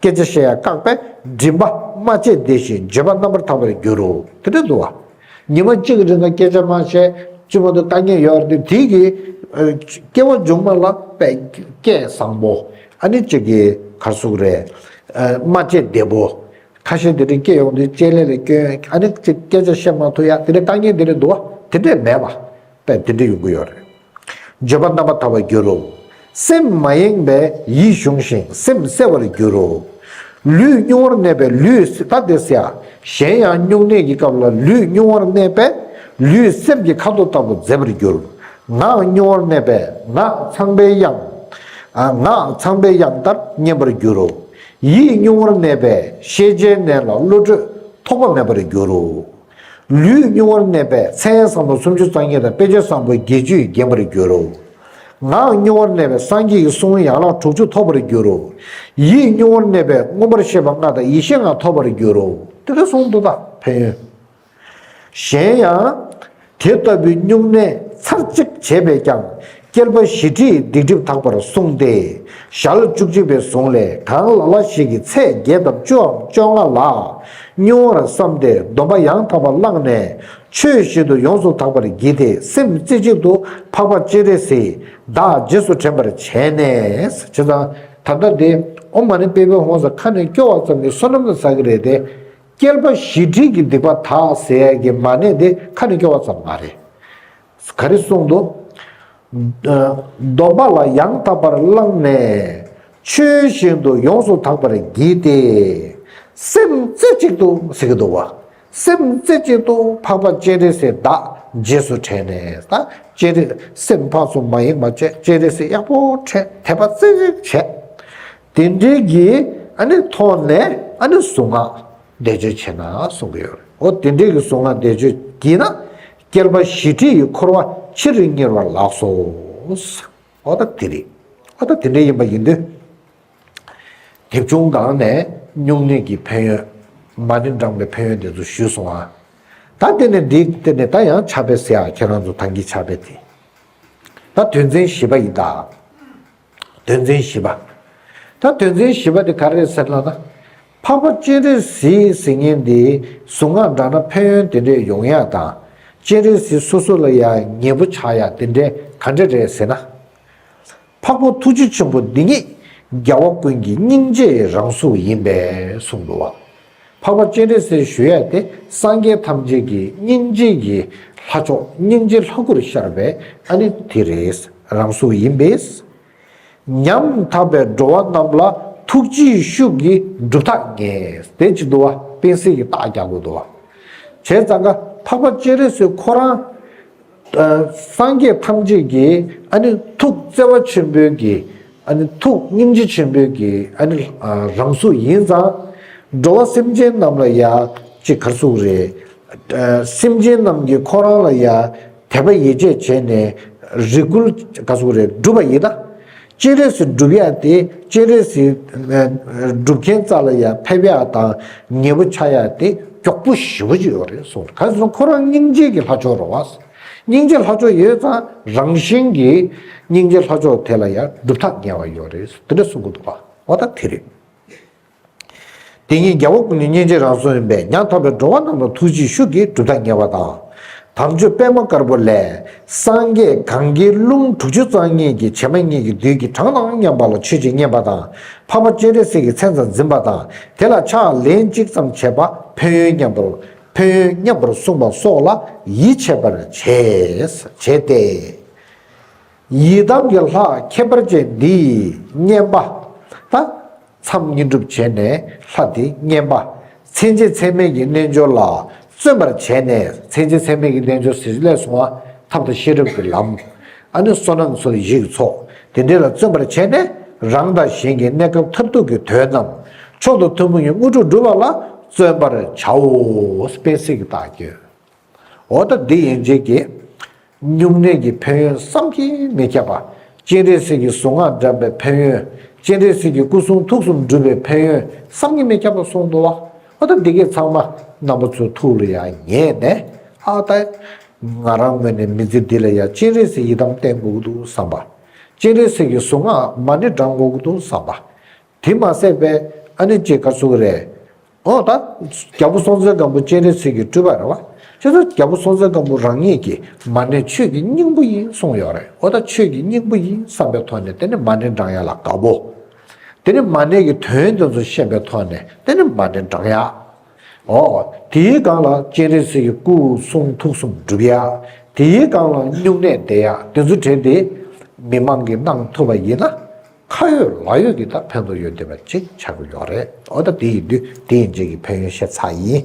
སྐད་ཆ་བཤད་ཡ་བཀག་པས་མགྲིན་པ་སྨྲ་བཅད་བདེ་ཞིང་བརྗོད་པ་རྣམ་པར་དག་པར་འགྱུར་རོ། དེ་འདྲ་འདུག་བ། ཉི་མ་གཅིག་གི་རིང་ལ་སྐད་ཆ་མ་བཤད། ཅི་མ་གཏོགས་དཀའ་ངལ་ཡོད་རེད་དེ། དེ་གི་ཨ་སྐྱེ་བ་མཇུག་མ་ལ་དཔེ་སྐད་བཟང་པོ། ཨ་ནི་གཅིག་གི་ག་རེ་ཟེར་དགོས་རེད། ཨ་སྨྲ་བཅད་བདེ་པོ། ཁ་ཤས་དེ་འདྲ་སྐྱེ་ཡོང་དུས་སྤྱན་ལས་ལ་སྐྱོན། ཨ་ནི་གཅིག་སྐད་ཆ་བཤད་མ་ཐུབ་ཡ་དེ་འདྲ་དཀའ་ངལ་དེ་འདྲ་འདུག་བ། དེ་འདྲ་མེད་པ། དཔེ་དེ་འདྲ་ཡོང་གི་ཡོད་རེད། བརྗོད་པ་རྣམ་པར་དག་པར་འགྱུར་རོ། སེམས་མ་ཡེངས་པས་ཡིད་གཞུང་ཞིང་སེམས་གསལ་བར་འགྱུར་རོ། ལུས་སྙུང་བར་གནས་པས་ལུས་ད་དེ་ཟེར་ཡ། གཞན་ཡང་སྨྱུང་གནས་ཀྱི་སྐབས་ལ་ལུས་སྙུང་བར་གནས་པས་ལུས་གསེར་གྱི་ཁ་དོག་ལྟ་བུ་མཛེས་པར་འགྱུར། ངག་སྙུང་བར་གནས་པས་ངག་ཚངས་པའི་དབྱངས། ཨ་ངག་ཚངས་པའི་དབྱངས་ལྟར་སྙན་པར་འགྱུར་རོ། ཡིད་སྙུང་བར་གནས་པས་ཤེས་བྱའི་གནས་ལ་བློ་གྲོས་ཐོགས་པ་མེད་པར་འགྱུར་རོ། ལུས་སྙུང་བར་གནས་པས་མཚན་བཟང་པོ་སུམ་ཅུ་རྩ་གཉིས་དང་དཔེ་བྱད་བཟང་པོ་བརྒྱད་ཅུས་བརྒྱན་པར་འགྱུར་རོ། ངག་སྙུང་བར་གནས་པས་སངས་རྒྱས་ཀྱི་གསུང་ཡན་ལག་དྲུག་ཅུ་ཐོབ་པར་འགྱུར་རོ། ཡིད་སྙུང་བར་གནས་པས་མངོན་པར་ཤེས་པ་ལྔ་དང་ཡེ་ཤེས་ལྔ་ཐོབ་པར་འགྱུར་རོ། དེ་འདྲ་གསུངས་འདུག་ད་ཕན་ཡོན། གཞན་ཡང་། དེ་ལྟ་བུའི་སྨྱུང་གནས་ཚར་གཅིག་བྱས་པས་ཀྱང་། བསྐལ་པ་བཞི་ཁྲིའི་སྡིག་སྒྲིབ་དག་པར་གསུངས་ཏེ། ཞལ་བཅུ་གཅིག་པའི་གཟུངས་ལས་གང་ལ་ལ་ཞིག་གིས་ཚེས་བརྒྱད་དམ་བཅུའམ་བཅོ་ལྔ་ལ། སྨྱུང་བར་བསམས་ཏེ་སྡོམ་པ་ཡང་དག་པ་བླངས་ནས། ཆོས་བཞིན་དུ་ཡོངས་སུ་དག་པར་བགྱིས་ཏེ། སེམས་རྩེ་གཅིག་ཏུ་འཕགས་པ་སྤྱན་རས་གཟིགས་བདག་རྗེས་སུ་དྲན་པར་བྱས་ནས། བྱས་ཙང་ད་ལྟ་འདི་ཨོཾ་མ་ཎི་པདྨེ་ཧཱུྃ་ཟེར་ཁ་ནས་སྐྱོར་བ་ཙམ་གྱིས་བསོད་ནམས་ལ་བསགས་ཀྱི་རེད་དེ། བསྐལ་པ་བཞི་ཁྲི་གི་སྡིག་པ་དག་ཟེར་ཡ་གི་མ་ཎི་དེ་ཁ་ནས་སྐྱོར་བ་ཙམ་མ་རེད། ག་རེ་གསུངས་འདུག་སྡོམ་པ་ལ་ཡང་དག་པར་བླངས་ནས། ཆོས་བཞིན་དུ་ཡོངས་སུ་དག་པར་བགྱིས་ཏེ། སེམས་རྩེ་གཅིག་ཏུ་ཟེར་གྱི་འདུག་བ། སེམས་རྩེ་གཅིག་ཏུ་འཕགས་པ་སྤྱན་རས་གཟིགས་བདག་རྗེས་སུ་དྲན་ནས། ད་སྤྱན་རས་སེམས་ཕར་ཚུར་མ་ཡེངས་པ་བྱས། སྤྱན་རས་གཟིགས་ཡག་པོ་དྲན། དད་པ་རྩེ་གཅིག་བྱས། དེ་འདྲའི་གི་ཨ་ནི་ཐོག་ནས་ཨ་ནི་གཟུངས་སྔགས་བཟླས་བརྗོད་བྱས་ན་གསུང་གི་ཡོད་རེད། འོ་དེ་འདྲའི་གི་གཟུངས་སྔགས་བཟླས་བརྗོད་བགྱིས་ན། བསྐལ་པ་བཞི་ཁྲི་ཡི་འཁོར་བ་ཕྱིར་མྱུར་བར་ལགས་སོ། འོ་ད་དེ་རེད། འོ་ད་དེ་འདྲ་ཡིན་པ་ཡིན་དུས། དེབ་ཆུང་སྒང་ནས་སྨྱུང་གནས་ཀྱི་ཕན་ཡོན། མ་ཎི་བགྲངས་པའི་ཕན་ཡོན་དེ་ཚོ་ཞུས་སོང་ཨ། ད་དེ་ནས་འདི་དེ་ནས་ད་ཡང་ཕྱག་དཔེ་ཟེར་ཡ། ཁྱེད་རང་ཚོ་ད་གིན་ཕྱག་དཔེ་དེ། ད་དོན་ཚན་བཞི་པ་ཡིན་ད། དོན་ཚན་བཞི་པ། ད་དོན་ཚན་བཞི་པ་དེ་ག་རེ་རེད་ཟེར་ལབ་ན། འཕགས་པ་སྤྱན་རས་གཟིགས་ཟེར་མཁན་དེ་གཟུངས་སྔགས་བགྲངས་ན་ཕན་ཡོན་དེ་འདྲས་ཡོང་ཡ་དང་། སྤྱན་རས་གཟིགས་སོ་སོ་ལ་ཡ་ཉེ་པོ་ཆགས་ཡ་དེ་འདྲས་ག་འདྲས་རེད་ཟེར་ན། འཕགས་པ་ཐུགས་རྗེ་ཆེན་པོ་འདི་ཉིད་རྒྱལ་བ་ཀུན་གྱི་སྙིང་རྗེའི་རང་གཟུགས་ཡིན་པས་གསུངས་འདུག་བ། འཕགས་པ་སྤྱན་རས་གཟིགས་ཞུ་ཡ་དེ་སངས་རྒྱས་ཐམས་ཅད་ཀྱི་སྙིང་རྗེ་ཡི་ལྷ་མཆོག་སྙིང་རྗེ་ལྷ་སྐུར་ཤར་བའི་ཨ་ནི་དེ་རེད། རང་གཟུགས་ཡིན་པས། ཉམ་ཐག་པའི་འགྲོ་བ་རྣམས་ལ་ཐུགས་རྗེའི་ཤུགས་ཀྱིས་སྒྲུབ་ཐག་ཉེ། དེ་ཅི་འདུག་བ། པཎ་གསེར་གྱི་རྟགས་རྒྱག་དགོས་འདུག་བ། བྱས་ཙང་ཀ་འཕགས་པ་སྤྱན་རས་གཟིགས་ཁོ་རང་། ཨ་སངས་རྒྱས་ཐམས་ཅད་ཀྱི་ཨ་ནི་ཐུགས་བརྩེ་བ་ཆེན་པོའི་གི་ ཨ་ནི་ཐུགས་སྙིང་རྗེ་ཆེན་པོའི་གི་ཨ་ནི་རང་གཟུགས་ཡིན་ཙང་། འགྲོ་བ་སེམས་ཅན་རྣམས་ལ་ཡ་ཅིག་ག་རེ་ཟེར་དགོས་རེད། སེམས་ཅན་རྣམས་ཀྱིས་ཁོ་རང་ལ་ཡ་དད་པ་ཡིད་ཆེས་བྱས་ནས་རེ་སྐུལ་ག་རེ་ཟེར་དགོས་རེད། སྒྲུབ་པ་ཡིན་ན། སྤྱན་རས་གཟིགས་སྒྲུབ་ཡ་དེ་སྤྱན་རས་གཟིགས་སྒྲུབ་མཁན་རྩ་ལ་ཡ་ཕེབས་ཡ་དང་ཉེ་པོ་ཆགས་ཡ་དེ་མགྱོགས་པོ་ཞེ་པོ་ཅིག་ཡོད་རེད་གསུངས། ག་རེ་ཟེར་ན་ཁོ་རང་སྙིང་རྗེ་གི་ལྷ་མཆོག་རེད་བ། སྙིང་རྗེ་ལྷ་མཆོག་ཡོད་ཙང་རང་བཞིན་གྱིས་སྙིང་རྗེ་ལྷ་མཆོག་དེ་ལ་ཡང་སྒྲུབ་ཐབས་ཉེ་བ་ཡོད་རེད། དེ་འདྲ་གསུང་གི་འདུག་པ། འོ་ད་དེ་རེད། དེ་ཉིད་རྒྱལ་བ་ཀུན་གྱི་སྙིང་རྗེ་རང་གཟུགས་ཡིན་པས། ཉམ་ཐག་པའི་འགྲོ་བ་རྣམས་ལ་ཐུགས་རྗེའི་ཤུགས་ཀྱིས་སྒྲུབ་ཐབས་ཉེ་བ་དང་། དམ་ཆོས་པད་མ་དཀར་པོ་ལས། སངས་རྒྱས་གངྒཱའི་ཀླུང་དྲུག་ཅུ་རྩ་གཉིས་ཀྱི་བྱེ་མ་སྙེད་ཀྱི་རྡུལ་གྱི་གྲངས་དང་མཉམ་པ་ལ་མཆོད་ཅིང་བསྙེན་པ་དང་། འཕགས་པ་སྤྱན་རས་གཟིགས་ཀྱི་མཚན་ཙམ་འཛིན་པ་དང་། དེ་ལ་ཕྱག་ལན་གཅིག་ཙམ་བྱེད་པ་ཕན་ཡོན་མཉམ་པར་ཕན་ཡོན་མཉམ་པར་གསུངས་པ་སོགས་ལ་ཡིད་ཆེས་པར་བྱེད། བྱེད་དེ། ཡི་དམ་གྱི་ལྷ་ཁྱད་པར་ཅན་འདི་ཡིས་བསྙེན་པ། ད་མཚམས་བསྙེན་སྒྲུབ་བྱས་ནས་ལྷ་དེ་བསྙེན་པ། མཚན་བཅས་ཚད་མེད་ཀྱི་རྣལ་འབྱོར་ལ་བརྩོན་པར་བྱས་ནས། མཚན་བཅས་ཚད་མེད་ཀྱི་རྣལ་འབྱོར་ཟེར་ལས་སོང་བ་ཐབས་དང་ཤེས་རབ་ཀྱི་ལམ། ཨ་ནི་བསོད་ནམས་ཚོགས་བཞི་ཡི་ཚོགས་དེ་འདྲ་ལ་བརྩོན་པར་བྱས་ནས། རང་དང་གཞན་གྱི་གནས་སྐབས་མཐར་ཐུག་གི་དོན་རྣམས་མཆོག་ཏུ་ཐུན་མོང་གི་དངོས་གྲུབ་སྒྲུབ་པ་ལ་བརྩོན་པར་བྱའོ། དཔལ་སྲིད་ཀྱི་བདག་ཁྱོད། འོ་ད་འདི་ཡན་ཆད་ཀྱི་སྨྱུང་གནས་ཀྱི་ཕན་ཡོན་བསམ་གྱིས་མི་ཁྱབ་པ། སྤྱན་རས་གཟིགས་ཀྱི་གཟུངས་སྔགས་བགྲམ་པའི་ཕན་ཡོན། སྤྱན་རས་གཟིགས་ཀྱི་སྐུ་གསུང་ཐུགས་གསུམ་སྒྲུབ་པའི་ཕན་ཡོན་བསམ་གྱིས་མི་ཁྱབ་པ་གསུངས་འདུག་བ། འོ་ད་འདི་གས་ཚང་མ་རྣམ་པ་ཚོའི་ཐུགས་ལ་ཡང་ངེས་ནས། ཨ་ད་ང་རང་ངོས་ནས་མི་ཚེ་འདི་ལ་ཡང་སྤྱན་རས་གཟིགས་ཡི་དམ་བསྟེན་དགོས་ཀྱི་འདུག་བསམ་པ། སྤྱན་རས་གཟིགས་ཀྱི་གཟུངས་སྔགས་མ་ཎི་བགྲང་དགོས་ཀྱི་འདུག་བསམ་པ། དེ་མ་ཟད་པའི་ཨ་ནི་ཅིག་ག་རེ་ཟེར་དགོས་རེད། འོ་ད་རྒྱལ་པོ་སྲོང་བཙན་སྒམ་པོ་སྤྱན་རས་གཟིགས་ཀྱི་སྤྲུལ་པ་རེད་བ། བྱས་ཙང་རྒྱལ་པོ་སྲོང་བཙན་སྒམ་པོ་རང་ཉིད་ཀྱིས་མ་ཎི་ཆོས་ཀྱི་སྙིང་པོ་ཡིན་གསུངས་ཡོད་རེད། འོ་ད་ཆོས་ཀྱི་སྙིང་པོ་ཡིན་བསམ་པའི་ཐོག་ནས་དེ་ནི་མ་ཎི་བགྲང་ཡ་ལ་དགའ་པོ། དེ་ནི་མ་ཎི་གི་དོན་དེ་ཚོ་ཤེས་པའི་ཐོག་ནས་དེ་ནི་མ་ཎི་བགྲང་ཡ། འོ། དེའི་སྒང་ལ་སྤྱན་རས་གཟིགས་ཀྱི་སྐུ་གསུང་ཐུགས་གསུམ་སྒྲུབ་ཡ། དེའི་སྒང་ལ་སྨྱུང་གནས་བསྡད་ཡ། དེ་ཚོ་བྲལ་ཏེ་མི་མང་གིས་གནང་ཐུབ་པ་ཡིན་ན། ཁ་ཡོད་ལག་ཡོད་ཀྱི་ད་ཕན་ཐོགས་ཡོད་བསྡད་པ་ཅིག་ཆགས་ཀྱི་ཡོད་རེད། འོ་ད་དེ་ཡིན་དུས་དེ་ཡན་ཆད་ཀྱི་ཕན་ཡོན་བཤད་ཚར་ཡིན།